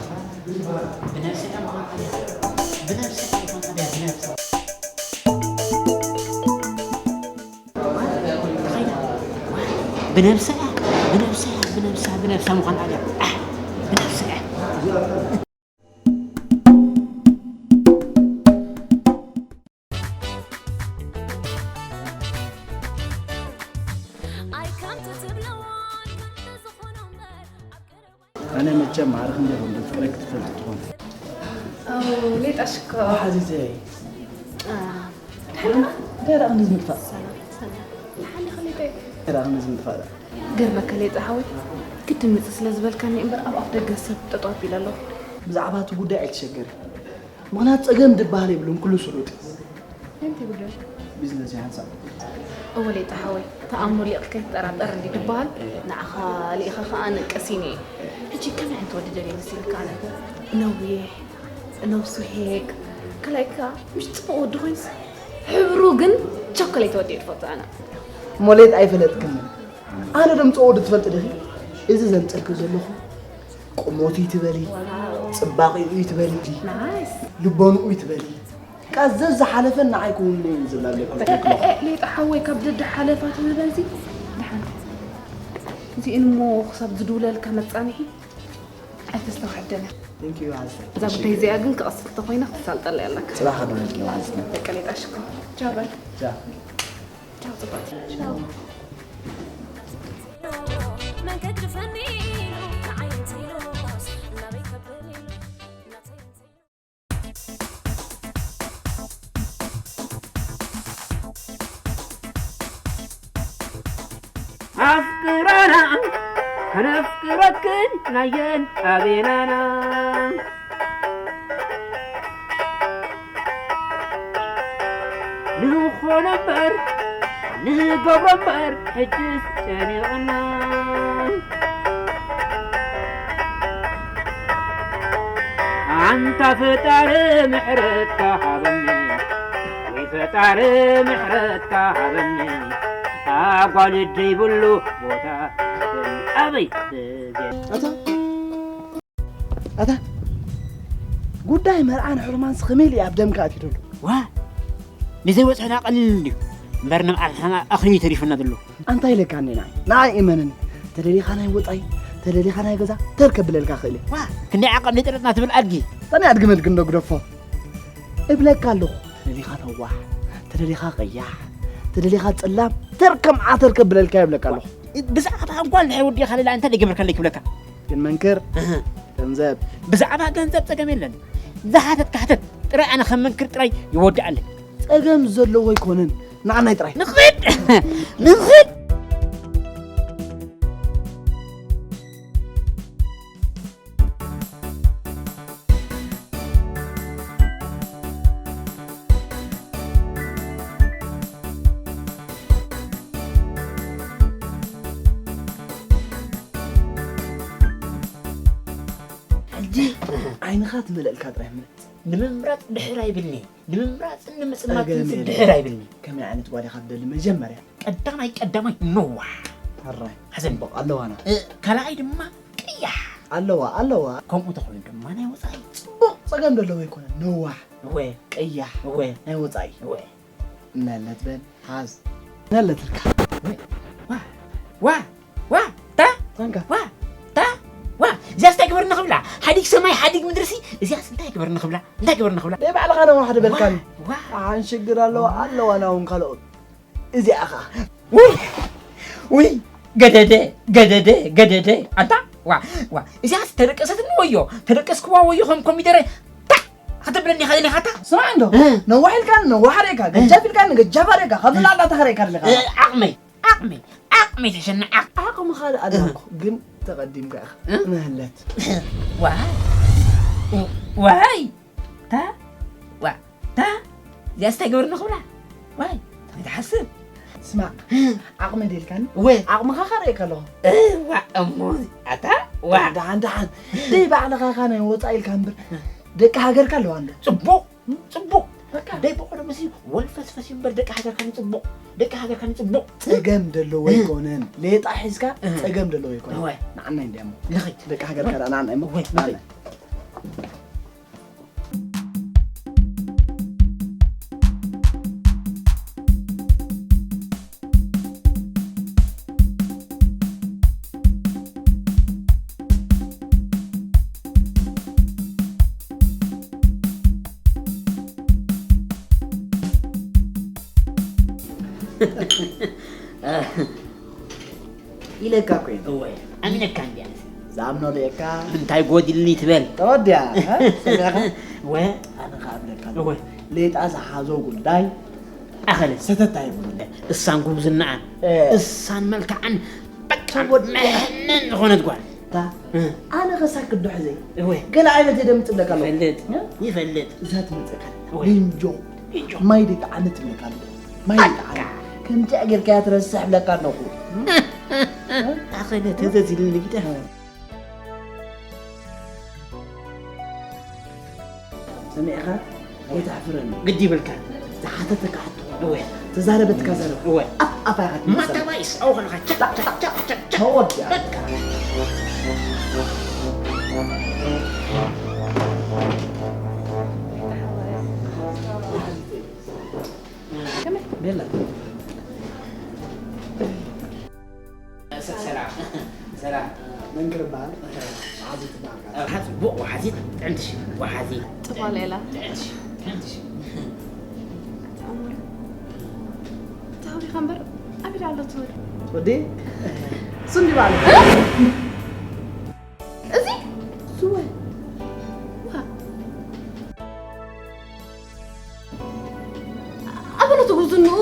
ብነብሰ እያ ምዃን ኣብያ ብነብሰ እያ ይኾን ኣብያ ብነብሰ ብነብሳ ብነብሳ ብነብሳ ብነብሳ ምዃን ኣልያ ብነብሳ ኣነ መቸም ማዕረ ክንደይ ከም ዘፍቅረኪ ትፈልጢ ትኾኒ። ኣው ሌጣ ሽኮር። ሓዚዘይ። ደረቕ ንዝምጥፋእ። ደረቕ ንዝምጥፋእ። ገርመካ ሌጣ ሓወይ ክትምጽእ ስለ ዝበልካኒ እምበር ኣብ ኣፍ ደገ ሰብ ጠጠው ኣቢለ ኣለኹ። ብዛዕባ እቲ ጉዳይ ኣይትሸገሪ። ምኽንያቱ ጸገም ዝበሃል የብሉን ኩሉ ስሉጥ እዩ። እንታይ ጉዳይ? ቢዝነስ እዩ ሓንሳብ። እወ ሌጣ ሓወይ፣ ተኣምኖ ሊቕ ከይትጠራጠር እንዲ ትበሃል፣ ንዓኻ ሊኢኸ ኸኣ ንቀሲን እየ። ሕጂ ከመይ ዓይነት ወዲ ደልየ መሲልካ ኣነ? ነዊሕ፣ ነብሱ ሄግ፣ ካልኣይ ከኣ ምሽ ጽቡቕ ወዲ ኮይንስ፣ ሕብሩ ግን ቸኮሌት ወዲ እየ ዝፈቱ ኣነ። እሞ ሌጣ ኣይፈለጥክን። ኣነ ደምጽኦ ወዲ ትፈልጥ ዲኺ? እዚ ዘምጽልኪ ዘለኹ ቁመቱ ይትበሊ፣ ጽባቒኡ ይትበሊ፣ ናይስ። ልቦንኡ ይትበሊ። ቃ ዘዝሓለፈን ንዓይ ክውንነይን ዝብላ ኣለኩ። ሌጣ ሓወይ ካብ ደደ ሓለፋ ትብል በዚ። ደሓን። እዚእን እሞ ክሳብ ዝድውለልካ መጻንሒ ኣይተስተውዓደነ። Thank you፣ ኣዘ። እዛ ጉዳይ እዚኣ ግን ክቐስል ተኾይና ክትሳልጠላ ኣለካ። ጽባሕ ከደውለልኪ ማለት ነው። ደቂ ሌጣ ሽኮር። ቻው በል። ቻው። ቻው ጽቡቕ። ቻው። መን ከድፈኒ ኢሉ ንዓይ እንተኢሉስ ናበይ ከብል ኢሉ ናተይ እንተኢሉ ኣፍቅረና ከነፍቅረክን ናየን ኣቤናና ንኾነ እምበር ንገብሮ እምበር ሕጅስ ጨኒቕና ኣንታ ፈጣሪ ምሕረትካ ሃበኒ ወይ ፈጣሪ ምሕረትካ ሃበኒ ኣጓልድ ዘይብሉ ቦታ ኣበይ ኣታ ኣታ ጉዳይ መርዓን ሕርማንስ ከመይ ኢሉ ኣብ ደምካ ኣትዩ ዘሎ? ዋ ንዘይበፅሑና ቀሊል እንድዩ እምበር ንብዓል ሓና ኣኽሊ ተሪፉና ዘሎ። ኣንታ ኢለካ እኒ ንዓይ ንዓይ እመንኒ ተደሊኻ ናይ ወፃኢ ተደሊኻ ናይ ገዛ ተር ከብለልካ ክእል እየ። ዋ ክንደይ ዓቐብ ነይጠረጥና ትብል ኣድጊ። ተናይ ኣድጊ መልክ እንዶ ግደፎ እብለካ ኣለኹ። ተደሊኻ ነዋሕ ተደሊኻ ቀያሕ ተደሊኻ ፅላም ተር ከም ዓተር ከብለልካ ይብለካ ኣለኹ። ብዛዕባ እንኳን ናይ ወዲኻ ሌላ እንታይ ደገበርካ ኣለይ ክብለካ ግን መንክር እህ። ገንዘብ ብዛዕባ ገንዘብ ጸገም የለን። ዝሓተት ካሕተት ጥራይ ኣነ ከም መንክር ጥራይ ይወድኣለይ። ጸገም ዘለዎ ኣይኮነን። ንዓናይ ጥራይ ንኽድ ንኽድ ሕጂ ዓይንኻ ትመለልካ ጥራይ ምረጽ። ንምምራጽ ድሕር ኣይብልኒ። ንምምራጽን ንምጽማትን ጸገም የለን። ድሕር ኣይብልኒ። ከመይ ዓይነት ጓል ኢኻ ትደሊ? መጀመርያ ቀዳማይ ቀዳማይ ነዋሕ። ሕራይ። ሓዘን። ጽቡቕ ኣለዋና። እ፣ ካልኣይ ድማ ቀያሕ። ኣለዋ ኣለዋ። ከምኡ ተኾይኑ ድማ ናይ ወጻኢ። ጽቡቕ ጸገም ዘለዎ ኣይኮነን። ነዋሕ። እወ። ቀያሕ። እወ። ናይ ወጻኢ። እወ። እነለት በል ሓዝ እነለትልካ። ዋ ዋ ዋ ታ ታንካ ዋ ታ ዋ እዚኣስ እንታይ ግበርኒ ክብላ ሓዲግ ሰማይ ሓዲግ ምድርሲ እዚኣስ እንታይ ግበርኒ ክብላ እንታይ ግበርኒ ክብላ ናይ ባዕልኻ ነዋ ሓደ በልካኒ ዋ ኣን ሽግር ኣለዋ ኣለዋ ናውን ካልኦት እዚኣ ኸዓ ውይ ውይ ገደደ ገደደ ገደደ ኣንታ ዋ ዋ እዚኣስ ተደቀሰትኒ ወዮ ተደቀስክዋ ወዮ ከም ኮሚደረ ታ ክትብለኒ ኢኻ ደሊኻታ? ስማዕ እንዶ፣ እ። ነዋሕ ኢልካኒ ነዋሕ ኣርእየካ፣ እ። ገጃፍ ኢልካኒ ገጃፍ ኣርእየካ፣ ካብ ዝለዓል ዳታ ከርእየካ ደሊኻ። እ፣ ዓቕመይ፣ ዓቕመይ፣ ዓቕመይ ተሸንዕ ዓቕ-፣ ዓቕምኻ ደኣ ኣለኩ፣ እ። ግን ተቐዲምካ ኢኻ። እ? ንህለት። ዋይ፣ ዋይ፣ ታ፣ ዋ፣ ታ፣ እዚኣስ እንታይ ገበርኒ ክብላ? ዋይ፣ እንታይ ትሓስብ? ስማዕ፣ ዓቕመይ ደልካኒ? እወ። ዓቕምኻ ከርእየካ ኣለኹ። እዋ፣ እሞ፣ ኣታ፣ ዋ። ደሓን፣ ደሓን። ደይ ባዕልኻ ኻ ናይ ወጻኢ ኢልካ እምበር፣ ደቂ ሃገርካ ኣለዋ እንዶ። ጽቡቕ፣ ጽቡቕ። በቃ። ደይ ብቑ ደምሲ ወልፈስፈስ እዩ እምበር ደቂ ሃገርካ ንጽቡቕ። ደቂ ሃገርካ ንጽቡቕ። ጸገም ደለዎ እ። ኣይኮነን። ሌጣ ሒዝካ እ። ጸገም ደለዎ ኣይኮነን። እወ። ንዓናይ እንድያሞ። ንኸይድ። ደቂ ሃገርካ ደኣ ንዓናይ እሞ። እወ፣ ንዓናይ። ንኸይድ። ኢለካ እኮ እየ። እወ፣ ኣሚነካ እንድያ። ዝኣምኖ ርኤካ። እንታይ ጎዲልኒ ትበል? ተወድያ፣ እ? ሰሚዕኻ? እወ። ኣነ ኸኣ እብለካ ኣለኹ። እወ። ሌጣ ዝሓዞ ጉዳይ ኣኸለ። ሰተት ኣይብሉን። እሳን ጉብዝናኣን፣ እ። እሳን መልክዓን፣ በቃ ተወድያ። መሐነን ዝኾነት ጓል። እታ፣ እ። ኣነ ኸሳ ክዶ ሕዘይ። እወ። ገለ ዓይነት እየ ደምጽእ እብለካ ኣለኹ። ይፈልጥ፣ እ? ይፈልጥ። እዛ ትመጽእ ካላ። እወ። ሊንጆ። ሊንጆ። ማይ ደይጠዓመት ትብለካ ኣለኹ። ማይ በቃ። ደይጠዓመት። ከምዚኣ ጌርካያ ትረስሕ ብለካ ኣለኹ። ኣኸለ ተዘዝ ኢልኒ ግዳ። ሰሚዕኻ? ኣይተሕፍረኒ። ግዲ ይብልካ። ዝሓተተካ ሕቶ። እወ። ተዛረበትካ ዘረባ። እወ። ኣፍ ኣፋ ኢኻ ትመልሰላ። ማታ ባይስ፣ ኣው ኸለኻ፣ ቻ፣ ቻ፣ ቻ፣ ቻ፣ ቻ። ተወዲኣ። በቃ። ቤላ። ሰ-፣ ሰላም። ሰላም። መንክር በሃል። ወሓዚት በሃል። ኣብ ሓ-፣ ጽቡቕ ወሓዚት፣ ጥዕምቲ ሽም፣ ወሓዚት። ጽቡቕ ሌላ። ጥዕምቲ ሽም፣ ጥዕምቲ ሽም። ተሃዊኻ እምበር፣ ኣቢዳ ኣሎ ትብል። ወዲ? እሱ እንዲ በሃል። እዚ? እሱ ወይ? ዋ። ኣበሎ ትጉዝንኡ።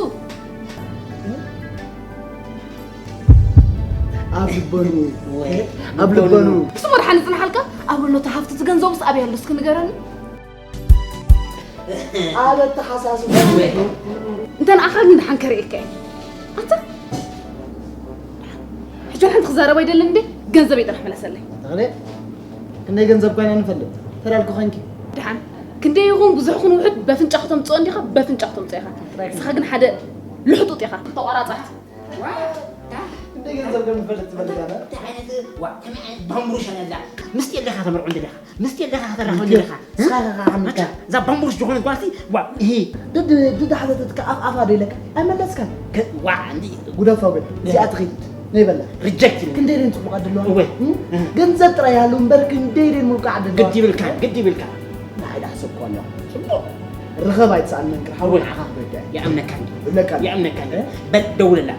ኣብ ልበኑ። ወይ፣ ኣብ ልበኑ። ልበኑ። ክስሙ ድሓን ይጽንሓልካ። ኣበሎ እቲ ሃፍቲ፣ እቲ ገንዘቡስ ኣበይ ኣሎ እስኪ ንገረኒ። ኣብ ኣተሓሳስባ። ወይ። እንተ ንኣኻ ግን ድሓን ከርእየካ እየ። ኣንታ፣ ሕጂ ሓንቲ ክዛረብ ኣይደልን እንዴ? ገንዘበይ ጥራሕ መለሰለይ። ተኽለ፣ ክንደይ ገንዘብ ኮይና ንፈልጥ። ተላልኩ ኾንኪ። ድሓን፣ ክንደይ ይኹን ብዙሕ ይኹን ውሑድ በፍንጫ ከተምጽኦ እንዲኻ፣ በፍንጫ ከተምጽኦ ኢኻ። ጥራይ ንስኻ ግን ሓደ ልሕጡጥ ኢኻ። ተቋራጻት። ክንደይ ገንዘብ ከም ንፈልጥ ትፈልጥ ኣነ። እንታይ ዓይነት፣ ዋ፣ ከመይ ዓይነት ባምቡር ሸነላ? ምስቲ ኣለኻ ተመርዖ እንደለኻ። ምስቲ ኣለኻ ከተራኽበኒ ኣለኻ። ንስኻ ኢኻ ሓሚምካ። ኣታ፣ እዛ ባምቡር ዝኾነት ጓልሲ፣ ዋ፣ እሂ። ድድ-፣ ድድ ሓተተትካ ኣፍ ኣፋ ዶ ኢለካ? ኣይመለስካን። ከ-፣ ዋ፣ እንዲ። ጉዳፋ በል። እዚኣ ትኺድ። ነይ በላ። ሪጀክት ኢሉ። ክንደይ ደን ጽቡቓት ደለዋ? እወ። እም? እህ። ገንዘብ ጥራይ ይሃሉ እምበር ክንደይ ደን ምልኩዓት ደለዋ? ግድ ይብልካ፣ ግድ ይብልካ። ንዓይ ዳሕሰብኩ ኣለኹ። ጽቡቕ። ርኸብ ኣይትስኣን መንክር፣ ሓው እወ። ንዓኻ ክበድዕ። ይኣምነካ እንዲ። ይብለካ ኣሎ። ይኣምነካ እንዲ። እህ። በል ደውለላ።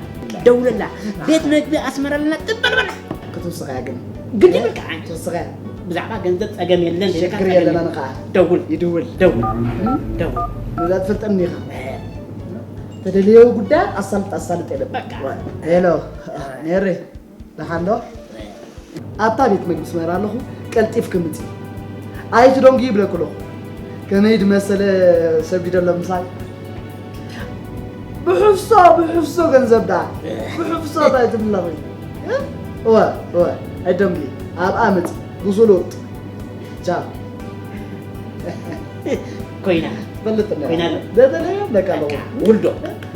ደውለላ። ቤት መግቢ ኣስመራ ኣለና፣ ጥበል በላ። ክትውስኻ እያ ግን። ግድ ይብልካ። ትውስኻ እያ። ብዛዕባ ገንዘብ ጸገም የለን፣ ሽግር ጸገም የለን የለን። ንኸዓ። ደውል። ይድውል። ደውል። እም? ደውል። ንዛ ትፈልጠኒ ኢኻ። እህ። ተደልዮ ጉዳይ ኣሳልጥ፣ ኣሳልጥ የለን። በቃ። ሄሎ፣ ሜሪ፣ ደሓን ዶ? ኣብታ ቤት መግቢ ስመራ ኣለኹ፣ ቀልጢፍኪ ምጺ። ኣይትደንጉ ይብለኩ ኣለኹ። ከመይ ድመሰለ ሰብ ድዩ ዘሎ ምሳይ? ብሕፍሶ፣ ብሕፍሶ ገንዘብ ደኣ። ብሕፍሶ እንታይ ትብለኺ? እወ፣ እወ፣ ኣይትደንጉ። ኣብኣ ምጺ፣ ብስሉጥ። ቻው። ኮይና። ትፈልጥ እንደ ኮይና ኣሎ። በተለይ ይብለካ ኣለኹ። በቃ፣ ውልዶ፣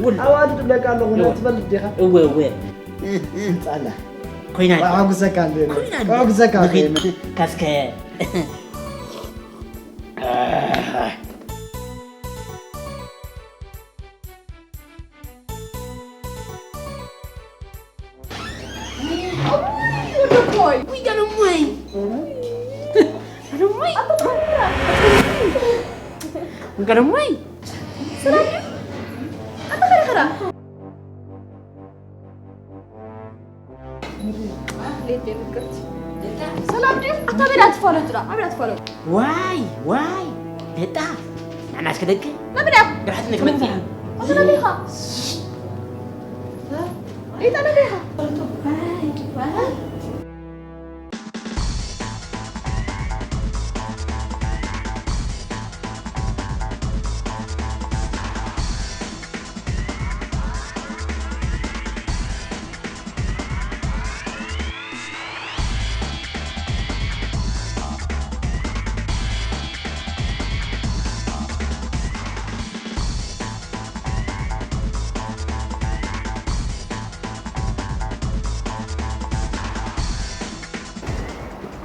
ውልዶ። ኣዋልድ ይብለካ ኣለኹ፣ እወ። ትፈልጥ ዲኻ? እወ፣ እወ። ምጻላ። ኮይና። ኣጉሰካ እንደ ኮይና። ኣጉሰካ ንኺድ እንደ ካስከ። ሰላም ድዩ? ኣታ ኣበይ ደኣ ትፋለጡ ደኣ? ኣበይ ደኣ ትፋለጡ? ዋይ፣ ዋይ፣ ቤጣ፣ ንሕና እስከ ደቂ። መን ደኣ? ድሕት ንክመጽእ። ኣታ ኣበይ ኢኻ? ቤጣ ኣበይ ኢኻ?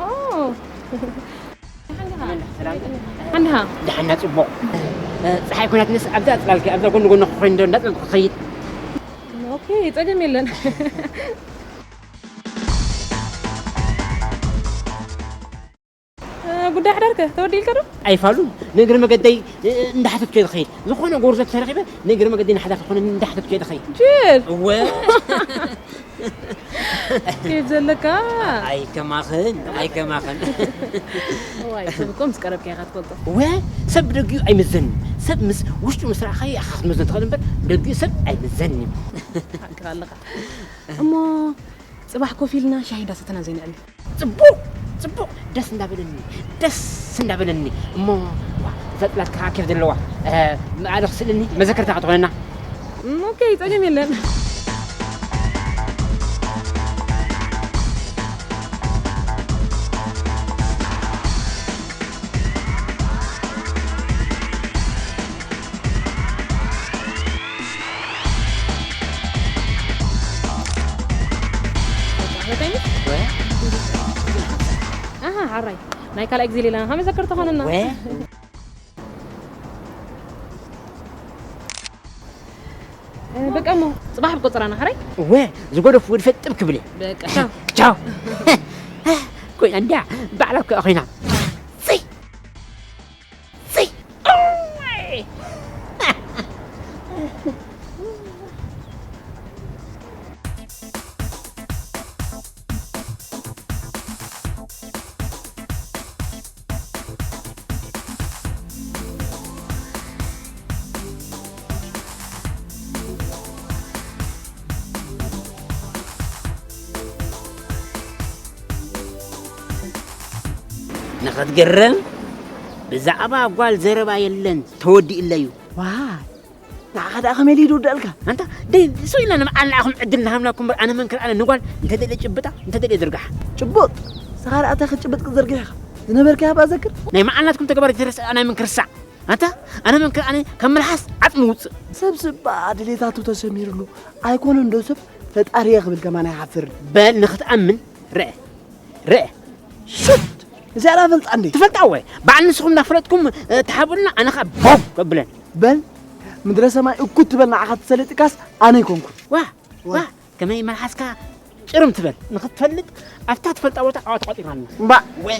ኦ። ሓንድኻ። ደሓና ጽቡቕ። እ፣ ጸሓይ ኩናትንስ ኣብዛ ጽላልከ፣ ኣብዛ ጎኒ ጎኒ ክኾይን ዶ እንዳጸልኩ ክኸይድ? ኦኬ፣ ጸገም የለን። እ፣ ጉዳይ ሓዳርከ ተወዲልካ ዶ? ኣይፋሉን። ንእግሪ መገደይ፣ እ፣ እንዳሓተትኩ እየ ዝኸይድ። ዝኾነ ጎርዞ ተረኺበ፣ ንእግሪ መገደይ ንሓዳር ዝኾነ እንዳሓተትኩ እየ ዝኸይድ። ጅል! እወ። ኬፍ ዘለካ። ኣይከማኽን፣ ኣይከማኽን። ዋይ፣ ሰብ እኮ ምስ ቀረብካ ኢኻ ትፈልጦ። እወ፣ ሰብ ብደጊኡ ኣይምዘንን። ሰብ ምስ ውሽጡ ምስ ረኣኻዮ ኢኻ ክትመዝኖ ትኽእል እምበር፣ ብደጊኡ ሰብ ኣይምዘንን እዩ። ሓቅኻ ኣለኻ። እሞ ጽባሕ ኮፍ ኢልና ሻሂ እንዳሰተና ዘይንዕልል። ጽቡቕ፣ ጽቡቕ። ደስ እንዳበለኒ፣ ደስ እንዳበለኒ። እሞ፣ ዋ፣ እዛ ጽላት ከዓ ኬፍ ዘለዋ፣ እ፣ መኣለ ክስእልኒ መዘከርታ ክትኾነና። እም፣ ኦኬ፣ ጸገም የለን። ኣሃ፣ ሓራይ። ናይ ካልኣይ ግዜ ሌላና ከመይ ዘከር ተኾነና? ወ? እ፣ በቃ እሞ፣ ጽባሕ ብቆጽራና፣ ሓራይ? ወ፣ ዝጎደፍ ወድፈ ጥብ ክብል እየ። በቃ፣ ቻው። ቻው። ኮይና እንድያ፣ ባዕላ እኮ ኮይና። ጽይ! ጽይ! ንኽትግርም ብዛዕባ ጓል ዘረባ የለን፣ ተወዲእለዩ። ዋይ፣ ንዓኻ ደኣ ከመይ ኢሉ ይውዳእልካ? ኣንታ ደይ፣ እሱ ኢልና ንመዓል ንዓኹም ዕድል ንሃብናኩም እምበር፣ ኣነ መንክር ኣነ ንጓል እንተደልየ ጭብጣ፣ እንተደልየ ዝርግሓ። ጭቡጥ? ንስኻ ደኣ እንታይ ክትጭብጥ ክትዘርግሕ ኢኻ? ዝነበርካዮ ኣብኣ ዘክር። ናይ መዓል ናትኩም ተግባር ይትረስዕ፣ ኣነ መንክር ሳዕ። ኣንታ ኣነ መንክር ኣነ ካብ መልሓስ ዓጽሚ ውጽእ። ሰብ ስባ ድሌታቱ ተሰሚርሉ ኣይኮነን ዶ ሰብ ፈጣሪ እየ ክብል ከማን ኣይሓፍርን። በል ንኽትኣምን ርአ፣ ርአ። ሹት! እዚኣ ደኣ ፈልጣ እንዴ? ትፈልጣ ወይ? በዓል ንስኹም እናፈለጥኩም፣ እ፣ ትሃቡልና፣ ኣነ ኸኣ ቦው ከብለን። በል ምድረ ሰማይ እኩት ትበል ንዓኻ ትሰለጥካስ ኣነ ኣይኮንኩን። ዋ፣ ዋ፣ ከመይ መልሓስካ ጭርም ትበል። ንኽትፈልጥ ኣብታ ትፈልጣ ቦታ ኣብኣ ተቋጺርና ኣለና። እምባእ። ወይ።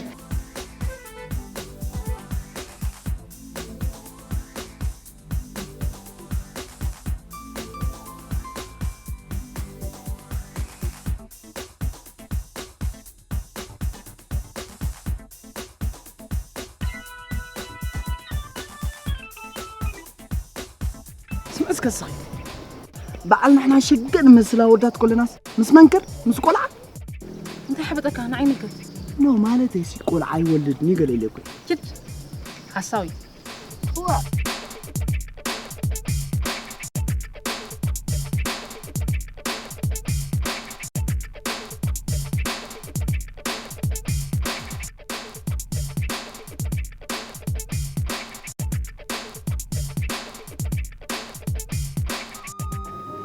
ስምዒ እስከ ስኺ። በዓል ንሕና ሽግር ንመስል ኣወዳት ኮለናስ ምስ መንክር ምስ ቆልዓ። እንታይ ሓበጠካ ንዓይ ምልክት? ኖ፣ ማለተይ ሲ ቆልዓ ይወልድኒ ገለ ኢለ እኮ። ችት፣ ሓሳዊ።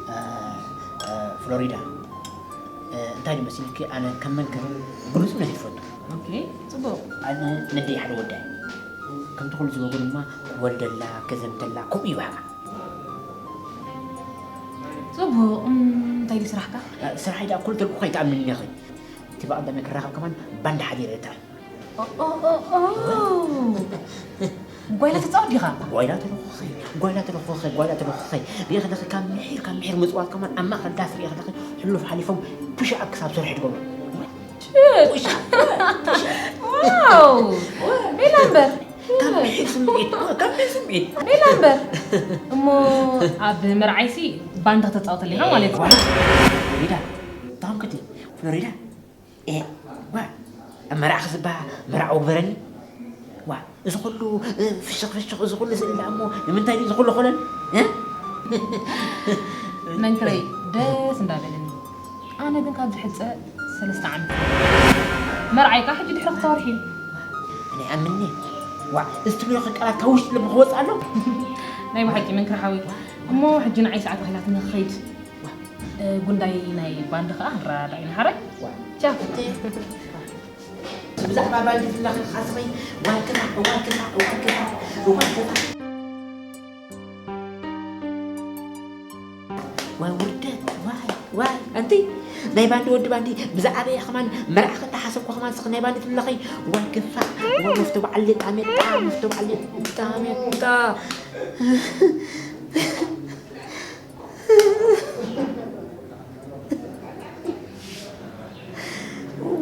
እ፣ እ፣ ፍሎሪዳ፣ እ፣ እንታይ ድዩ መሲልኪ፣ ኣነ ከም መንክር ግሉጽነት ይፈቱ። ኦኬ፣ ጽቡቕ። ኣነ ነደይ ሓደ ወዳይ። ከምቲ ኩሉ ዝገብሩ ድማ ክወልደላ፣ ከዘምተላ፣ ከምኡ ይባህጋ። ጽቡቕ። እም፣ እንታይ ድዩ ስራሕካ? እ፣ ስራሐይ ደኣ ኩሉ ተልኩ ከይትኣምንኒ ኢኺ። እቲ ብቐዳማይ ክራኸብ ከማን ባንዳ ሓዲረ እተን። ኦ፣ ኦ፣ ኦ፣ ኦ። ጓይላ ትጻወት ዲኻ? ጓይላ ተለኾኸ፣ ጓይላ ተለኾኸ፣ ጓይላ ተለኾኸ። ሪኢ ከለኺ ካብ ምሒር፣ ካብ ምሒር ምጽዋት ከማን ኣብ ማእከል ዳስ ሪኢ ከለኺ ሕሉፍ ሓሊፎም ፑሽ ኣፕ ክሳብ ሰርሑ ትገብሩ። ሽት! ፑሽ ኣፕ፣ ፑሽ ኣፕ። ዋው! ሜላ እምበር። ካብ ምሒር ስምዒት፣ ካብ ምሒር ስምዒት። ሜላ እምበር። እሞ ኣብ መርዓይሲ ባንዳ ተጻወተለይ ኢኻ ማለት እዩ። ዋ፣ ፍሎሪዳ፣ ታንክቲ፣ ፍሎሪዳ። ኤ፣ ዋ፣ ኣብ መርዓ ክስባ መርዓ ወግበረኒ። ዋ፣ እዚ ኩሉ፣ እ፣ ፍሽኽ ፍሽኽ፣ እዚ ኩሉ ስእሊ ደኣ እሞ ንምንታይ ድዩ እዚ ኩሉ ኮለል? እ? መንክረይ፣ ደስ እንዳበለኒ። ኣነ ግን ካብ ዝሕጸ ሰለስተ ዓመት። መርዓይ ከኣ ሕጂ ድሕሪ ክልተ ወርሒ እዩ። ኣነ ይኣምንኒ። ዋ፣ እዚ ትብልዮ ቃላት ካብ ውሽጢ ልቢ ክወጽእ ኣሎ። ናይ ብሓቂ መንክር ሓወይ። እሞ ሕጂ ንዓይ ሰዓት ኣኺላትኒ ክኸይድ። ዋ። እ፣ ጉንዳይ ናይ ባንዲ ከኣ ንረዳዳእ ኢና ሓራይ። ዋ። ቻው። ብዛዕባ ባንዲ ፍላኺ ካስኸይ፣ ዋይ ክፋእ፣ ዋይ ክፋእ፣ ዋይ ክፋእ፣ ዋይ ክፋእ። ዋይ ውርደት፣ ዋይ፣ ዋይ። ኣንቲ ናይ ባንዲ ወዲ ባንዲ ብዛዕባ ከማን መርዓ ከተሓሰብኩ ከማን ስኽ ናይ ባንዲ ፍላኺ፣ ዋይ ክፋእ፣ ዋይ መፍቶ በዓል ጣሜጣ፣ መፍቶ በዓል ጣሜጣ።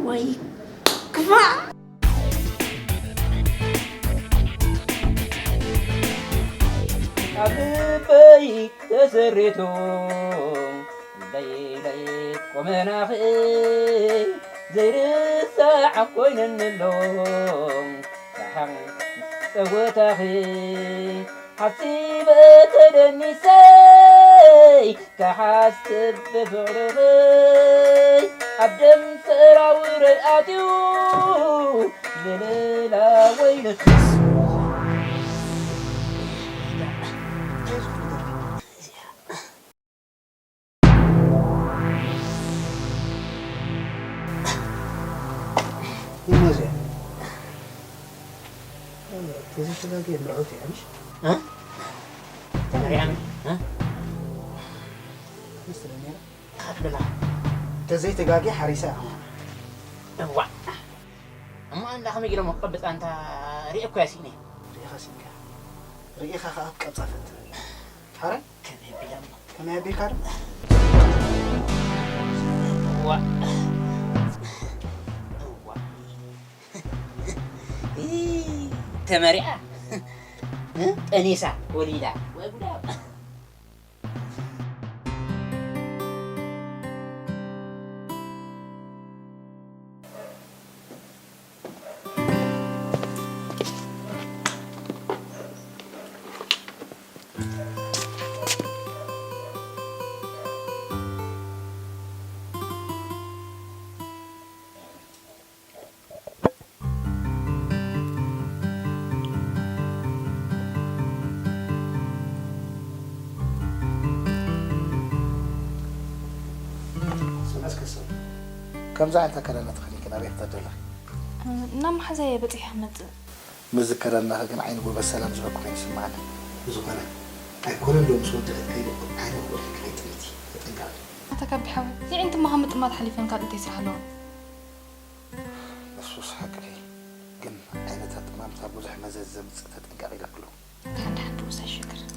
ወይ ክፋእ። ኣብ ልበይ ተሰሪቱ ለይለይ ቆመናኺ ዘይርሳዕ ኮይነኒ ኣሎ ሰሓቕ ጸወታኺ። ሓሲበ ተደኒሰይ ክሓስብ ብፍቕርኽይ ኣብ ደም ሰራውረይ ኣትዩ ዝልላ ወይንስ ይሞዜ ተዘተጋገ ምርዑት እያ ምሽ ተመሪዓኒ መስለ ነራ ካፍልና ተዘይተጋገ ሓሪሳ እያ እዋ እሞ ኣንዳ ከመይ ገይሮም ክቐብፃ እንታ ሪኤ እኮ እያ ስኢነ ሪኢኻ ስኢንካ ሪኢኻ ከዓ ክትቀብፃ ፈትን ሓረ ከመይ ኣቢላ እሞ ከመይ ኣቢልካ ዶ እዋ እዋ ተመሪዓ ጠኒሳ ወሊዳ ወይ ጉዳ ከምዚ ዓይነት ኣካዳድና ተኸዲንኪ ናበይ ክትኸዲ ኣለኺ? ናብ መሓዛይ እየ በፂሐ ክመፅእ። ምስዚ ኣካዳድናኺ ግን ዓይኒ ጎበዝ ሰላም ዝበኩ ኮይኑ ይስምዓኒ። ብዝኾነ ኣይኮነን ዶ ምስ ወዲ ክትከይዲ ዓይኒ ክወድቂ ከይጥምቲ ተጠንቀቒ። ኣታ ካቢ ሓወይ የዒንቲ እሞ ካብ ምጥማት ሓሊፈን ካልእ እንታይ ስራሕ ኣለወን? ንሱስ ሓቅኺ ግን ዓይነት ኣጠማምታ ብዙሕ መዘዝ ዘምጽእ ተጠንቀቒ ኢለኪ ኣለኹ። ደሓን ደሓን ብኡስ ኣይሸገርን።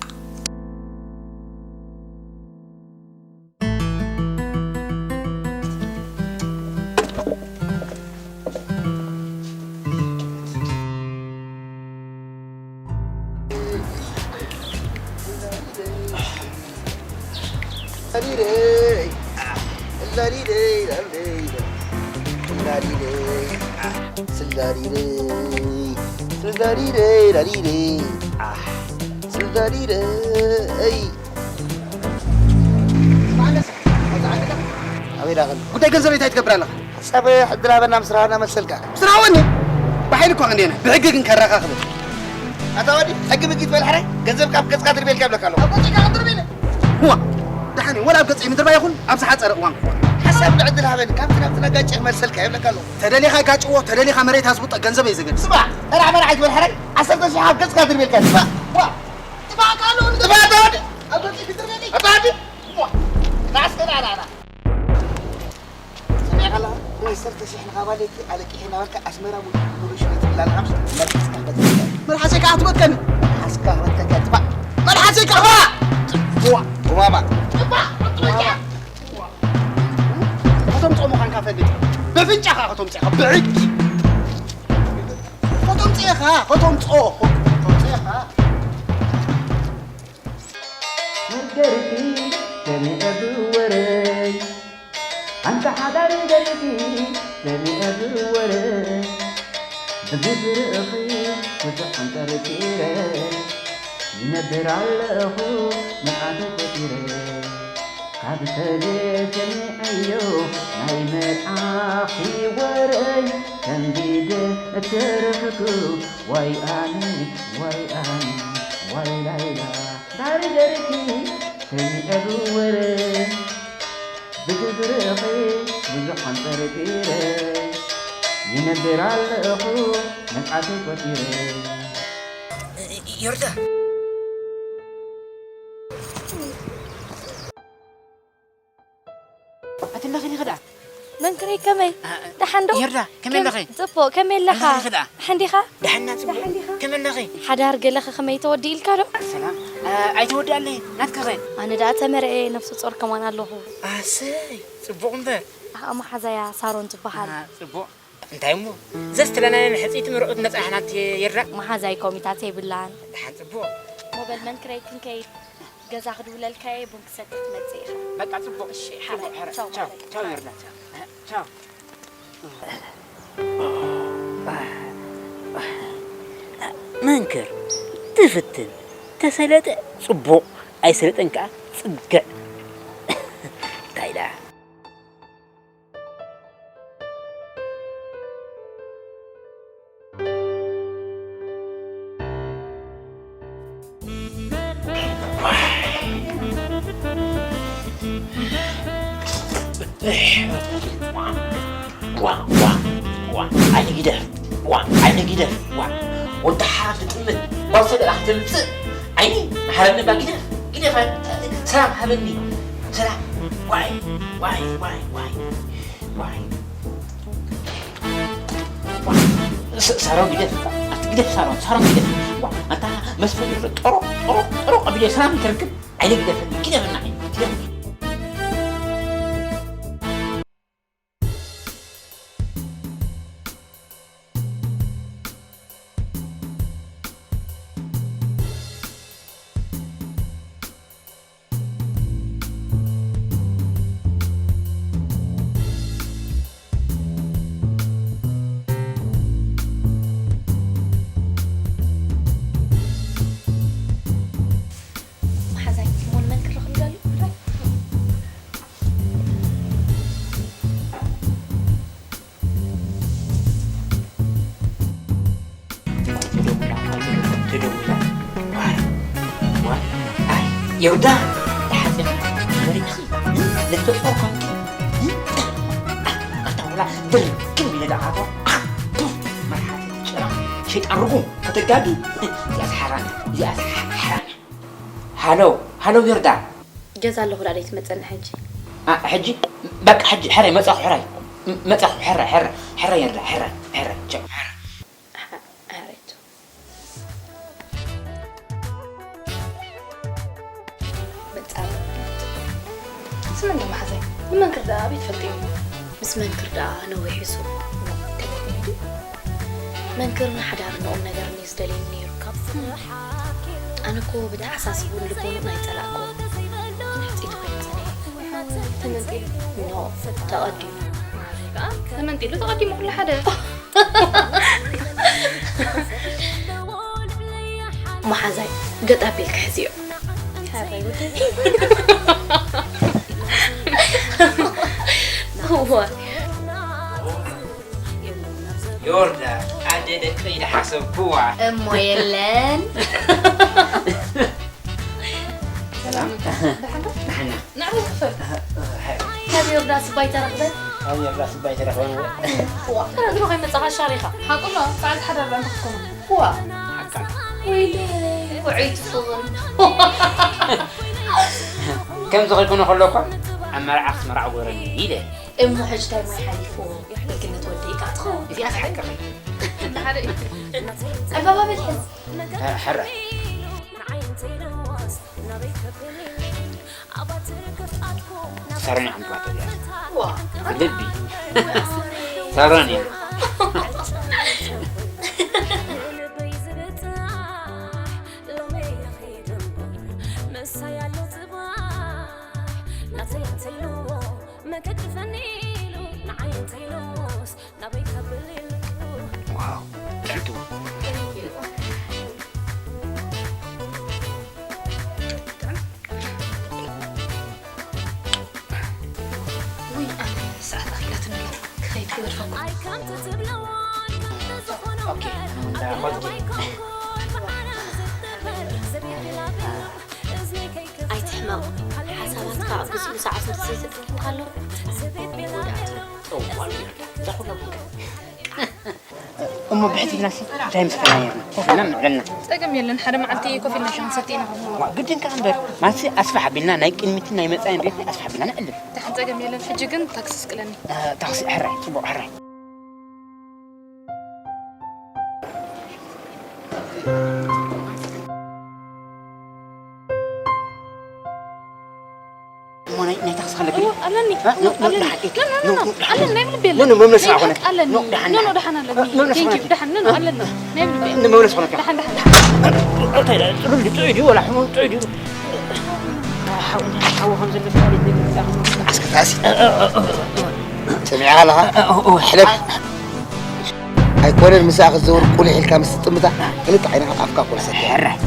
ኣበይ ዳኸል ጉዳይ ገንዘብ እንታይ ትገብር ኣለኻ? ጸብሕ ዕድል ሃበና ምስ ረሃብና መልሰልካ። ምስ ረሃወኒ ብሓይሊ እኳ ክንደየና ብሕጊ ግን ከረኻኽበ። ኣታ ወዲ ሕጊ ብጊት በል ሕራይ ገንዘብ ካብ ገጽካ ድርቤልካ ይብለካ ኣለኹ። ኣብ ገጽካ ክትድርቤለ እዋ ደሓን እዩ ወላ ኣብ ገጽ ምድርባ ይኹን ኣብ ዝሓጸረ እዋን ክኾን። ሓሳብ ንዕድል ሃበኒ ካብቲ ናብቲ ነጋጭ ክመልሰልካ ይብለካ ኣለኹ። ተደሊኻ ጋጭዎ ተደሊኻ መሬት ኣዝብጦ ገንዘብ እየ ዘገድስ። ስማዕ ተራ መርዓ ይትበል ሕራይ ዓሰርተ ሺሕ ኣብ ገጽካ ድርቤልካ ይብለካ። ዋ ጥፋእ ካሉ ጥፋእ ኣታ ወዲ ኣብ ገጽ ክትድርቤለይ ኣታ ወዲ ዋ ናስከ ናናና ሰሚዕካ ኣለኻ? ዓሰርተ ሽሕ ንኻባሌቲ ኣለቂሐ እናበልካ ኣስመራ ሙሉ ሙሉ ሽነት ትብላላ ሓምሳ መልሓስካ ክበትከካ መልሓሰይ ከዓ ትበትከኒ መልሓስካ ክበትከካ ጥፋእ መልሓሰይ ከዓ ዋ ጉማማ ከተምፅኦ ምዃንካ ፈልጥ በፍንጫኻ ከተምፅእኻ ብዕጅ ከተምፅእኻ ከተምፅኦ ከተምፅእኻ መርገርኪ ሰሚዐ ብወረይ ኣንታ ሓዳሪ ገርኪ ሰሚዐ ብወረ ብግብርኺ ብዙሕ ኣንጠርጢረ ይነብር ኣለኹ መጽዓቲ ቆጺረ ካብ ሰብየ ሰሚዐዮ ናይ መርዓኺ ወረይ ሰንቢደ እተረፍኩ ዋይ ኣነ ዋይ ኣነ ዋይ ላይላ ዳርገርኪ ሰሚዐ ብወረ ብግብርኺ ብዙሕ ኣንጠርጢረ ይነብር ኣለኹ መጽዓተይ ቆጺረ። ዮርዳ ኣትለኺ ዲኺ ደኣ? መንክረይ ከመይ? ደሓን ዶ? የርዳ ከመይ ኣለኺ? ጽቡቕ ከመይ ኣለኻ? ኣለኺ ደኣ? ደሓን ዲኻ? ደሓና ጽቡቕ ከመይ ኣለኺ? ሓዳር ገለኸ ከመይ ተወዲእልካ ዶ? ሰላም ኣይተወድኣለይ ናትኪኸ? ኣነ ደኣ ተመርዐየ ነፍሰ ጾር ከማን ኣለኹ። ኣሰይ ጽቡቕ እምበር። ኣኣ መሓዛያ ሳሮን ትበሃል። ጽቡቕ እንታይ እሞ ዘስትለናየን ሕጽይቲ ምርዑት ነጻ ሓናት የርዳ? መሓዛይ ኮሚታት የብላን። ደሓን ጽቡቕ። ሞበል መንክረይ ክንከይድ። ገዛ ክድውለልካ እየ ቡን ክሰቲ ክትመጽእ ኢኻ። በቃ ጽቡቕ። እሺ ሓራይ። ቻው ቻው ዮርዳን። ቻው። መንክር ትፍትን ተሰለጠ ጽቡቕ፣ ኣይሰለጠን ከኣ ጽግዕ። እንታይ ደኣ? ዋ፣ ዋ፣ ዋ፣ ዓይኒ ግደፍ፣ ዋ፣ ዓይኒ ግደፍ፣ ዋ። ወዲ ሓራም ትጥምት፣ ጓል ሰገራ ክትምጽእ፣ ዓይኒ መሓረኒ እባ ግደፍ፣ ግደፍ፣ ሰላም ሃበኒ፣ ሰላም። ዋይ፣ ዋይ፣ ዋይ፣ ዋይ፣ ዋይ። ዋ፣ ስ-፣ ሳሮን ግደፍ፣ ኣቲ ግደፍ ሳሮን፣ ሳሮን ግደፍ። ዋ፣ ኣንታ መስፍን ይፍለጥ፣ ጦሮ፣ ጦሮ፣ ጦሮ ቀቢለ ሰላም ይተርክብ። ዓይኒ ግደፈኒ፣ ግደፈና፣ ግደፈኒ። መሓዛይ፣ እሞ ንመንክር ረኽብሉ ኣሎ? ተደዊላ፣ ተደዊላ። ዋይ፣ ዋይ፣ ኣይ፣ የውዳ፣ ተሓጺኻ፣ በሪድኺ፣ ለተጾርካ፣ ኣታ ወላ ድርግም ኢለ ደኣ፣ መርሓቲ ጭራ፣ ሸይጣን ርጉም፣ ከተጋጊ፣ እዚኣስ ሓራም እያ፣ እዚኣስ ሓራም እያ። ሃሎ፣ ሃሎ፣ ዮርዳ። ገዛ ኣለኹ፣ ዳኣ ደይትመጸኒ ሕጂ? ኣ፣ ሕጂ? በቃ፣ ሕጂ፣ ሕራይ፣ መጻኹ፣ ሕራይ። ም-፣ መጻኹ፣ ሕራይ፣ ሕራይ፣ ሕራይ፣ ዮርዳ፣ ሕራይ፣ ሕራይ፣ ቻው፣ ሕራይ። ሕ-፣ ሕራይ፣ ቻው። መጻ-፣ ስምኒ መሓዘይ፣ ንመንክር ደኣ ኣበይ ትፈልጥዮ? ምስ መንክር ደኣ ነዊሕ እዩ። ከመይ ኮይኑ ድዩ? መንክር ንሓዳር ንቁም ነገርን እዩ ዝደልየኒ ነይሩ። ኣነ እኮ ብተሓሳስቡን ልቦኑን ኣይጸላእኩዎን። ንሕጽይቲ ኮይኑ ጸኒሐ። ተመንጢሉ። ኖ፣ ተቐዲሙ። ተመንጢሉ ተቐዲሙ ኩሉ ሓደ። መሓዛይ፣ ገጥ ኣቢልኪ ሕዝዮ። ሓራይ ወደይ። እዋ። ዮርዳ፣ ኣደ ደቀይ ድሓሰብኩዋ። እሞ የለን። ሰላም። ደሓን ዶ? ደሓና። ንዕኡ ክፈል። ካብ ዮርዳስ እባ ኣይተረኽበን? ካብ ዮርዳስ እባ ኣይተረኽበን ወይ? እዋ፣ ተረድሮ ከይመጻኻ ሻሪኻ። ሓቁ ኣሎ፣ በዓል ሓዳር ዶ እንተኽትኮኑ? እዋ። ሓቃ። ወይለይ፣ ውዑይ ትኸውን። ከምዚ ከይኮነ ከሎ እኳ ኣብ መርዓ ክትምርዓው ግበረኒ ኢለ። እሞ ሕጂ እንታይ ማይ ሓሊፍዎ? ደግነት ወደይ ከኣ ትኸውን። እዚኣስ ሓቅኺ። ሓደ እዩ። ዕምባባ በል ሕዝ። እ፣ ሕራይ። ሳሮን እያ ሓምጥባቶ እዚኣ። ዋ። ልቢ። ሳሮን እያ። ዋው፣ ጥዕምቲ። ውይ፣ ኣነ ሰዓት ኣኺላትኒ ኣላ። ክኸይድ ክገድፈኩም። ኦኬ፣ እንዳ ኾትኪ። ኣይትሕመቕ። ሓሳባትካ ኣብ ግዜኡ ሰዓቱ እንተዘይተጠቒምካሉ፣ መወዳእታ እዩ። እዋን እዛ ኩላ ቡን እሞ ብሕት ኢልናሲ እንታይ ምስ በልና ኔርና? ኮፍ ኢልና ምዕለልና። ጸገም የለን፣ ሓደ መዓልቲ ኮፍ ኢልና ሻሂ ክንሰቲ ኢና። ዋ፣ ግድን ከኣ እምበር፣ ማለትሲ ኣስፍሕ ኣቢልና ናይ ቅድሚትን ናይ መጻኢን ሪኢና ኣስፍሕ ኣቢልና ነዕልል። ደሓን ጸገም የለን፣ ሕጂ ግን ታክሲ ስቅለኒ። እ፣ ታክሲ፣ ሕራይ፣ ጽቡቕ፣ ሕራይ። እሞ ናይ፣ ናይ ታክሲ ከለኪ ድዩ? እዎ፣ ኣለኒ። እ? ኖ፣ ኖ፣ ኣለኒ። ደሓን፣ ኖ፣ ኖ፣ ኖ፣ ኖ፣ ኖ፣ ደሓን። ኣለኒ፣ ናይ ብልቢ ኖ፣ ኖ፣ ኣለኒ። ኖ፣ ደሓን፣ ኖ፣ ኖ፣ ደሓን። ደሓን ኣለኒ። እ፣ መምለስ Thank you፣ ኾነኪ። ደሓን፣ ኖ፣ ኖ፣ እ? ኣለኒ። ናይ ብልቢ። እ፣ መምለስ ኾነኪ። ደሓን፣ ደሓን፣ ደሓን። እንታይ ኢለ? ጥዑይ ድዩ፣ ጥዑይ ድዩ ወላ ሕሙም ጥዑይ ድዩ? ሓው፣ ሓው ከም ዘሎ ስለ ዝፈልጥ። ዓስክታሲ። እ፣ እ፣ እ፣ እ፣ እ። ሰሚዕኻ ኣለኻ? እ፣ እ፣ እ፣ እ። ሕለፍ። ኣይኮነን ምሳኣ ክትዘውር ቁሊሕ ኢልካ ምስ ትጥምታ፣ ክልተ ዓይንኻ ኣፍካ ኮልሰካ። ሕራይ።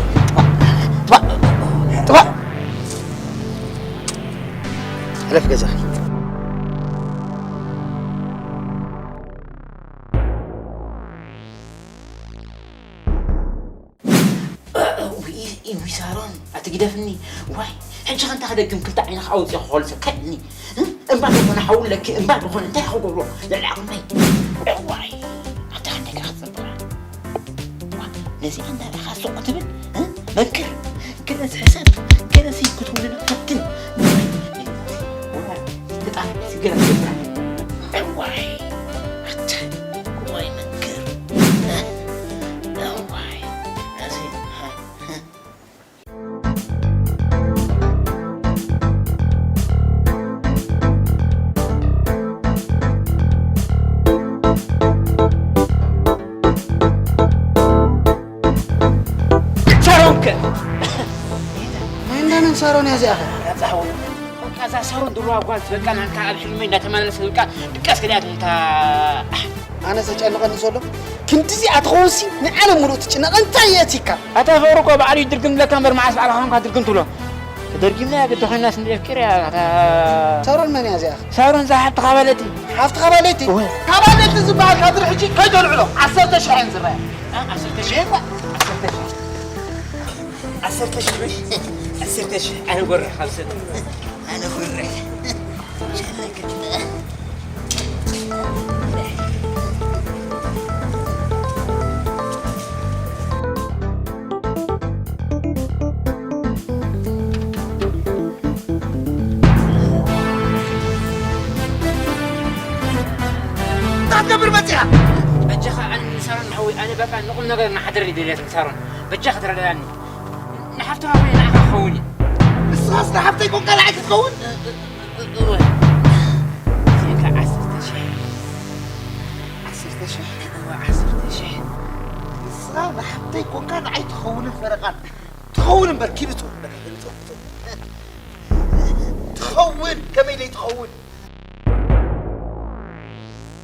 ሕለፍ ገዛኺ። ውይ፣ ውይ፣ ሳሮን፣ ኣቲ ግደፍኒ። ዋይ፣ ሕጂ ከንታ ክደግም ክልተ ዓይንኻ ኣውፂኦ ክኾልሰ ከኒ። እምባ ዝኾነ ሓውለኪ፣ እምባ ዝኾነ እንታይ ክገብሮ? ልዕሊ ዓቕመይ። ዋይ፣ ኣታ ክንደይ ክትፅብራ። ዋ፣ ነዚኣ እንዳረኻ ሱቕ ትብል፣ እ? መክር፣ ገለ ዝሕሰብ፣ ገለ ዘይክትውንን ፈትን። ወላ ክጣን ሲገረት ገብራ። እዋይ፣ ኣታ፣ እዋይ መክር። እዋይ፣ እዚ፣ ሳሮን ከ? ናይ እንዳመን ሳሮን እያ እዚኣ ኸ? በቃ እዛ ሳሮን ድሮ ጓል ትበቃ ናንካ ኣብ ሕልመይ እንዳተመላለሰ በቃ ድቃስ ክልያ ትምታ። ኣነ ዘጨንቐኒ ዘሎ ክንድዚኣ ትኸውንሲ ንዓለም ሙሉእ ትጭነቕ እንታይ የእቲካ? ኣታ ፍቕሪ እኮ ባዕሉ ይድርግም ለካ እምበር መዓስ ባዕልኻ ኾንካ ድርግም ትብሎ? ተደርጊምና እያ ግዲ ኮይናስ እንደ ኣፍቂር እያ ኣታ። ሳሮን መን እያ እዚኣ? ሳሮን እዛ ሓፍትኻ ባለቲ። ሓፍትኻ ባለቲ? እወ። ካባለቲ ዝበሃል ካብ ድሪ ሕጂ ከይተልዕሎ ዓሰርተ ሽሕ እየን ዝረኣያ። እ? ዓሰርተ ሽሕ? ዓሰርተ ሽሕ። ዓሰርተ ሽሕ። ዓሰርተ ሽሕ። ኣነ ጎርሕ ካብ ሰብ። ኣነ ጎርሕ። እንታይ ትገብር መፂኻ? በጃኻ ኣነ ንሳሮን ንሓወይ ኣነ በቃ ንቁም ነገር ንሓድር ይደልያ ሳሮን። በጃኻ ተረዳዳኒ። ንሓፍትኻ ኮይነ ንዓኻ ክኸውን እዩ። ንስኻስ ንሓፍተይ ኮንካ ንዓይ ክትኸውን? እወ። እዚኣ ከ ዓሰርተ ሽሕ። ዓሰርተ ሽሕ? እወ፣ ዓሰርተ ሽሕ። ንስኻ ንሓፍተይ ኮንካ ንዓይ ትኸውንን ፈረቓን። ትኸውን እምበር ኪድ እቶ። ትኸውን፣ ከመይ ደይ ትኸውን?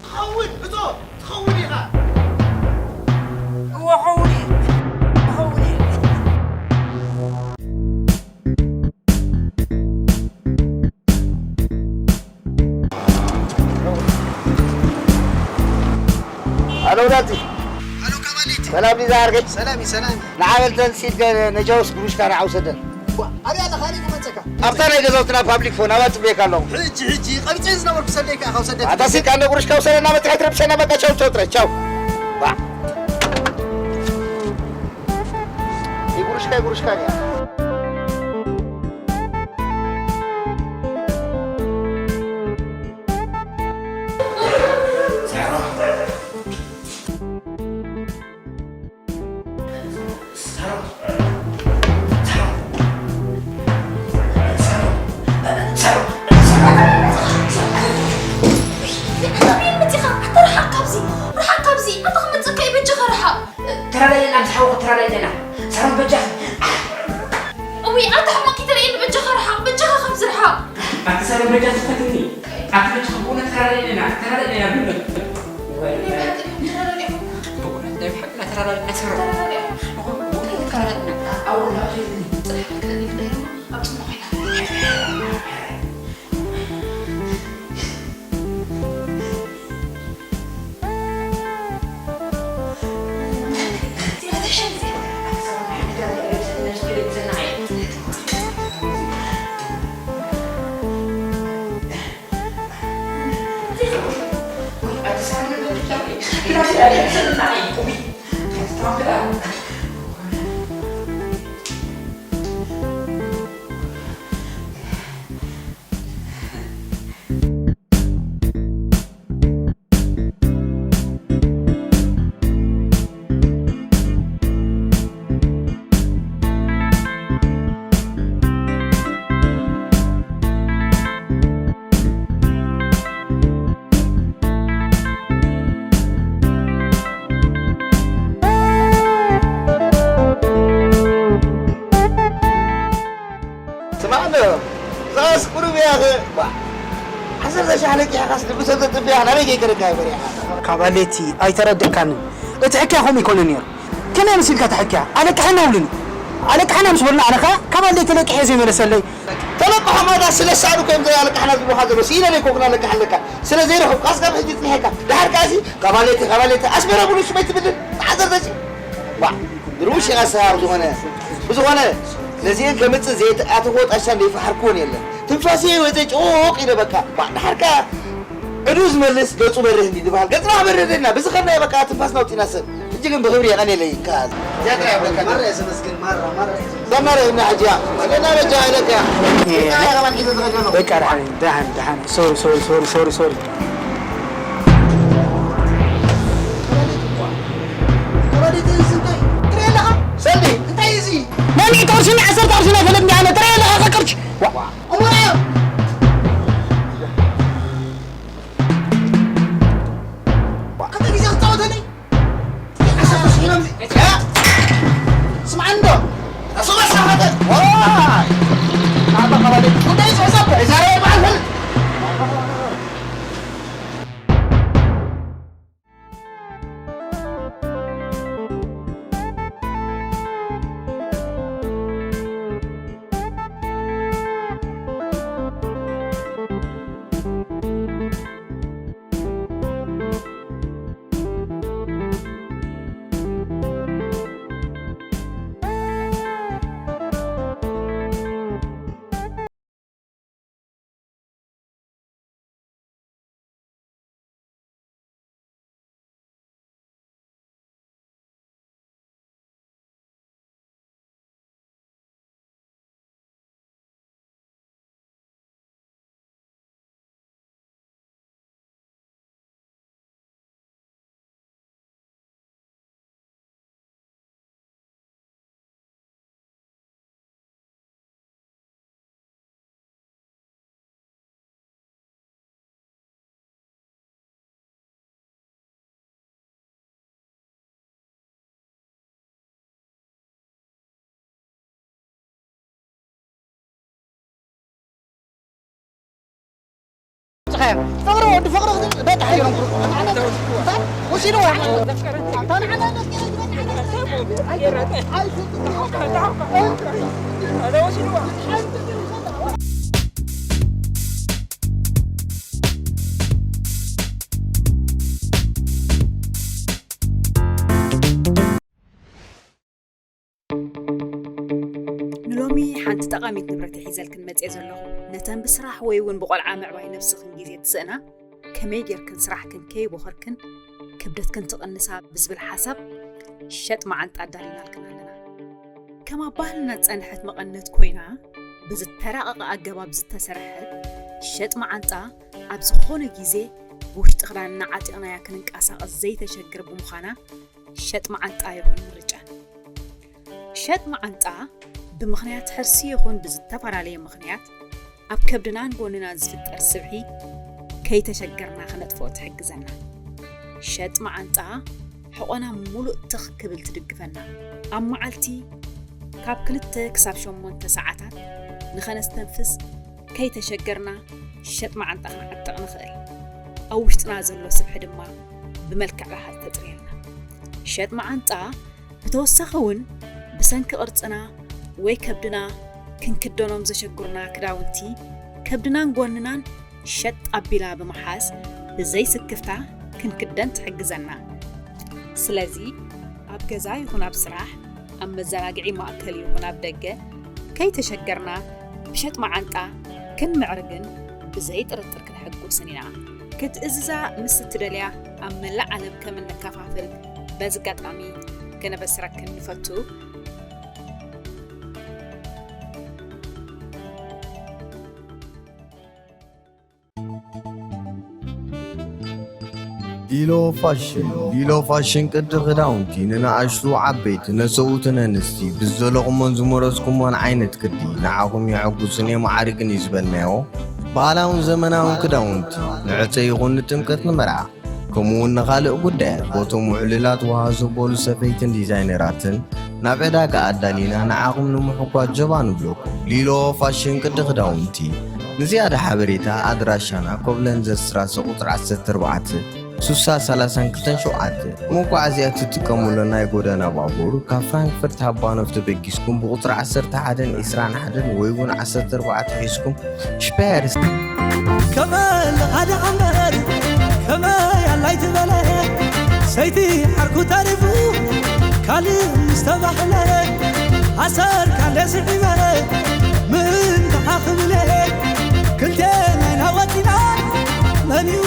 ትኸውን፣ እቶ፣ ትኸውን ኢኻ። እወ፣ ኸውን እየ። ኸውን እየ። ኣሎ፣ ወዳቲ። ኣሎ፣ ካባሌቲ። ሰላም ዲዛ ዓርከይ? ሰላም፣ ሰላም። ንዓበል ተንሲት ገ-፣ ነጃውስ ግሩሽካ ንዓው ሰደን። ዋ፣ ኣበይ ኣለኻ? ኣበይ ተመንጸካ? ኣብታ ናይ ገዛውትና ፓብሊክ ፎን፣ ኣብኣ ጽበየካ ኣለኹ። ሕጂ፣ ሕጂ፣ ቀቢጸ ዝነበርኩ ሰደካ፣ ካብ ሰደካ። ኣታ ሲካ እንደ ግሩሽካ ውሰደና፣ መጺኻ ትረብሸና፣ በቃ ቻው፣ ቻው፣ ጥራይ፣ ቻው። ዋ። ይጉርሽካ፣ ይጉርሽካ ዲያ? ተራዳኢና ምስ ሓውኺ ተራዳኢና። ሳሮን በጃኺ። እውይ፣ ኣታ ሕማቕ ይተርእየኒ፣ በጃኻ ርሓቕ፣ በጃኻ ካብዚ ርሓቕ። ኣቲ ሳሮን በጃ ትፈትኒ። ኣቲ በጃኺ ብእውነት ተራዳኢና፣ ተራዳኢና ብእውነት። ብእውነት ናይ ብሓቂ ተራዳኢና ሳሮን። ብእውነት ተራዳኢና። ኣብ ወላ ከይኒ። ጽናሕ ከይኒ፣ ኣብ ጽናሕ ከይኒ። ስማዕ እንዶ፣ እዛስ ቁሩብ እያ ኸ-፣ ባ፣ ዓሰርተ ሺሕ ለቂሕካስ ልቢ ሰብ ተጥብያ፣ ናበይ ከይከደካ እዩ በሪኻ? ካብ ኣሌቲ ኣይተረድእካንን። እቲ ሕክያ ከምኡ ይኮነ ነይሩ። ከመይ መሲልካ ተሕክያ? ኣለቅሐና ይብሉኒ። ኣለቅሐና ምስ በሉና፣ ኣነ ኸኣ ካብ ኣሌቲ ለቂሐ ዘይመለሰለይ። ተለቅሖ ማዳ ስለ ሳዕዱ ከም ዘይ ኣለቃሕና ዝብሉኻ ዘሎ ስኢነ ለይ ኮ ክና ለቃሕ ኣለካ። ስለ ዘይረኸብካ ኣስጋብ ሕጂ ጽኒሐካ። ድሓር ከኣሲ ካባሌቲ፣ ካባሌቲ፣ ኣስመራ ብሉ ሽመይ ትብልን። ተሓዘር ዘሲ። ዋ፣ ድርቡሽ ኢኻ ሰሃር ዝኾነ። ብዝኾነ፣ ነዚአን ከምጽእ ዘይተኣተኽዎ ጣሻ ዘይፈሓርክዎን የለን። ትንፋሰ ወጸ ጮቕ ኢለ በቃ። ዋ፣ ድሓር ከኣ ዕዱ ዝመልስ ገጹ በርህ እንዲ ዝበሃል። ገጽና በርህ ደና። ብዝኸድናዮ በቃ ትንፋስና ኣውጺና ሰብ። ሕጂ ግን ብኽብሪ የቐንየለይ። ከኣ እዚኣ ጥራይ እያ ብለካ። ማራ እየ ዘመስግን፣ ማራ፣ ማራ እየ ዘመስግን። ዘመረ እና ሕጂ እያ። ስለና በጃ ኢለካ እያ። እየ። በቃ እያ፣ ከማን ሒዘ ዝኸዶ ነው። በቃ ደሓን፣ ደሓን፣ ደሓን። ሶሪ፣ ሶሪ፣ ሶሪ፣ ሶሪ፣ ሶሪ። ሰልዲ። ናይ ሚእቲ ቅርሺ፣ ናይ ዓሰርተ ቅርሺ ናይ ፈለጥ እንዲያ፣ ጥራይ ኣለኻ፣ ቅርሺ። ዋ። እሞ እያ። ክልተ ግዜ ክጻወተለይ? ስምዓኒ ዶ? ኣሱባ ሳኸተ። ዋይ! ናባ ከባቢ ጉዳይ ዝሕሰብ። ዛሬ በዓል ፈልጥ። ፍቕሪ ወዲ ፍቕሪ ክትብል በጣሕ እዮም። ወሲድዋ። ንሎሚ ሓንቲ ጠቓሚት ንብረት እየ ሒዘልክን መጽየ ዘለኹ። ነተን ብስራሕ ወይ እውን ብቆልዓ ምዕባይ ነብስኽን ግዜ ትስእና፣ ከመይ ጌርክን ስራሕክን ከይቦኸርክን ክብደትክን ትቕንሳ ብዝብል ሓሳብ ሸጥ መዓንጣ ኣዳሊናልክን ኣለና። ከም ኣብ ባህልና ዝጸንሐት መቐነት ኮይና፣ ብዝተራቐቐ ኣገባብ ዝተሰርሐት ሸጥ መዓንጣ ኣብ ዝኾነ ግዜ ብውሽጢ ክዳንና ዓጢቕናያ ክንንቀሳቐስ ዘይተሸግር ብምዃና፣ ሸጥ መዓንጣ ይኹን ምርጫን። ሸጥ መዓንጣ ብምኽንያት ሕርሲ ይኹን ብዝተፈላለየ ምኽንያት ኣብ ከብድናን ጎንናን ዝፍጠር ስብሒ ከይተሸገርና ክነጥፍኦ ትሕግዘና። ሸጥ መዓንጣ ሕቖና ምሉእ ትኽ ክብል ትድግፈና። ኣብ መዓልቲ ካብ ክልተ ክሳብ ሸሞንተ ሰዓታት ንኸነስተንፍስ ከይተሸገርና ሸጥ መዓንጣ ክንዓጥቕ ንኽእል። ኣብ ውሽጥና ዘሎ ስብሒ ድማ ብመልክዕ ረሃጽ ተጽርየልና። ሸጥ መዓንጣ ብተወሳኺ እውን ብሰንኪ ቅርጽና ወይ ከብድና ክንክደኖም ዘሸግሩና ክዳውንቲ ከብድናን ጎንናን ሸጥ ኣቢላ ብምሓዝ ብዘይ ስክፍታ ክንክደን ትሕግዘና። ስለዚ ኣብ ገዛ ይኹን ኣብ ስራሕ፣ ኣብ መዘናግዒ ማእከል ይኹን ኣብ ደገ ከይተሸገርና ብሸጥ መዓንጣ ክንምዕርግን ብዘይ ጥርጥር ክንሕጎስን ኢና። ክትእዝዛ ምስ እትደልያ ኣብ መላእ ዓለም ከም እንከፋፍል በዚ ኣጋጣሚ ከነበስረክን ንፈቱ። ሊሎ ፋሽን። ሊሎ ፋሽን ቅዲ ክዳውንቲ ንንኣሽቱ ዓበይቲ፣ ነሰውትን ኣንስቲ፣ ብዝደለኹሞን ዝመረጽኩሞን ዓይነት ቅዲ ንዓኹም የሐጉስን የማዕርግን እዩ ዝበልናዮ ባህላውን ዘመናውን ክዳውንቲ ንዕጸ ይኹን ንጥምቀት ንመርዓ፣ ከምኡ እውን ንኻልእ ጉዳያት ቦቶም ውዕሉላት ውሃ ዘበሉ ሰፈይትን ዲዛይነራትን ናብ ዕዳጋ ኣዳሊና ንዓኹም ንምሕጓስ ጀባ ንብለኩም። ሊሎ ፋሽን ቅዲ ክዳውንቲ። ንዝያዳ ሓበሬታ ኣድራሻና ኮብለንዘር ስትራሰ ቁጽሪ ዓሰርተ ኣርባዕተ ሱሳ ሰላሳን ክልተን ሸውዓተ። መጓዓዝያ ትጥቀሙሉ ናይ ጎደና ባቡር ካብ ፍራንክፈርት ሃባኖፍ ተበጊስኩም ብቁፅሪ ዓሰርተ ሓደን ዕስራን ሓደን ወይ እውን ዓሰርተ ኣርባዕተ ሒዝኩም ሽፐርስ ከመ ለኻደ ኣምበር ከመ ያላይ ትበለ ሰይቲ ዓርኩ ተሪፉ ካልእ ምስተባህለ ኣሰር ካለ ስዒበ ምን ተሓኽብለ ክልቴ ናይና ወፂና መንዩ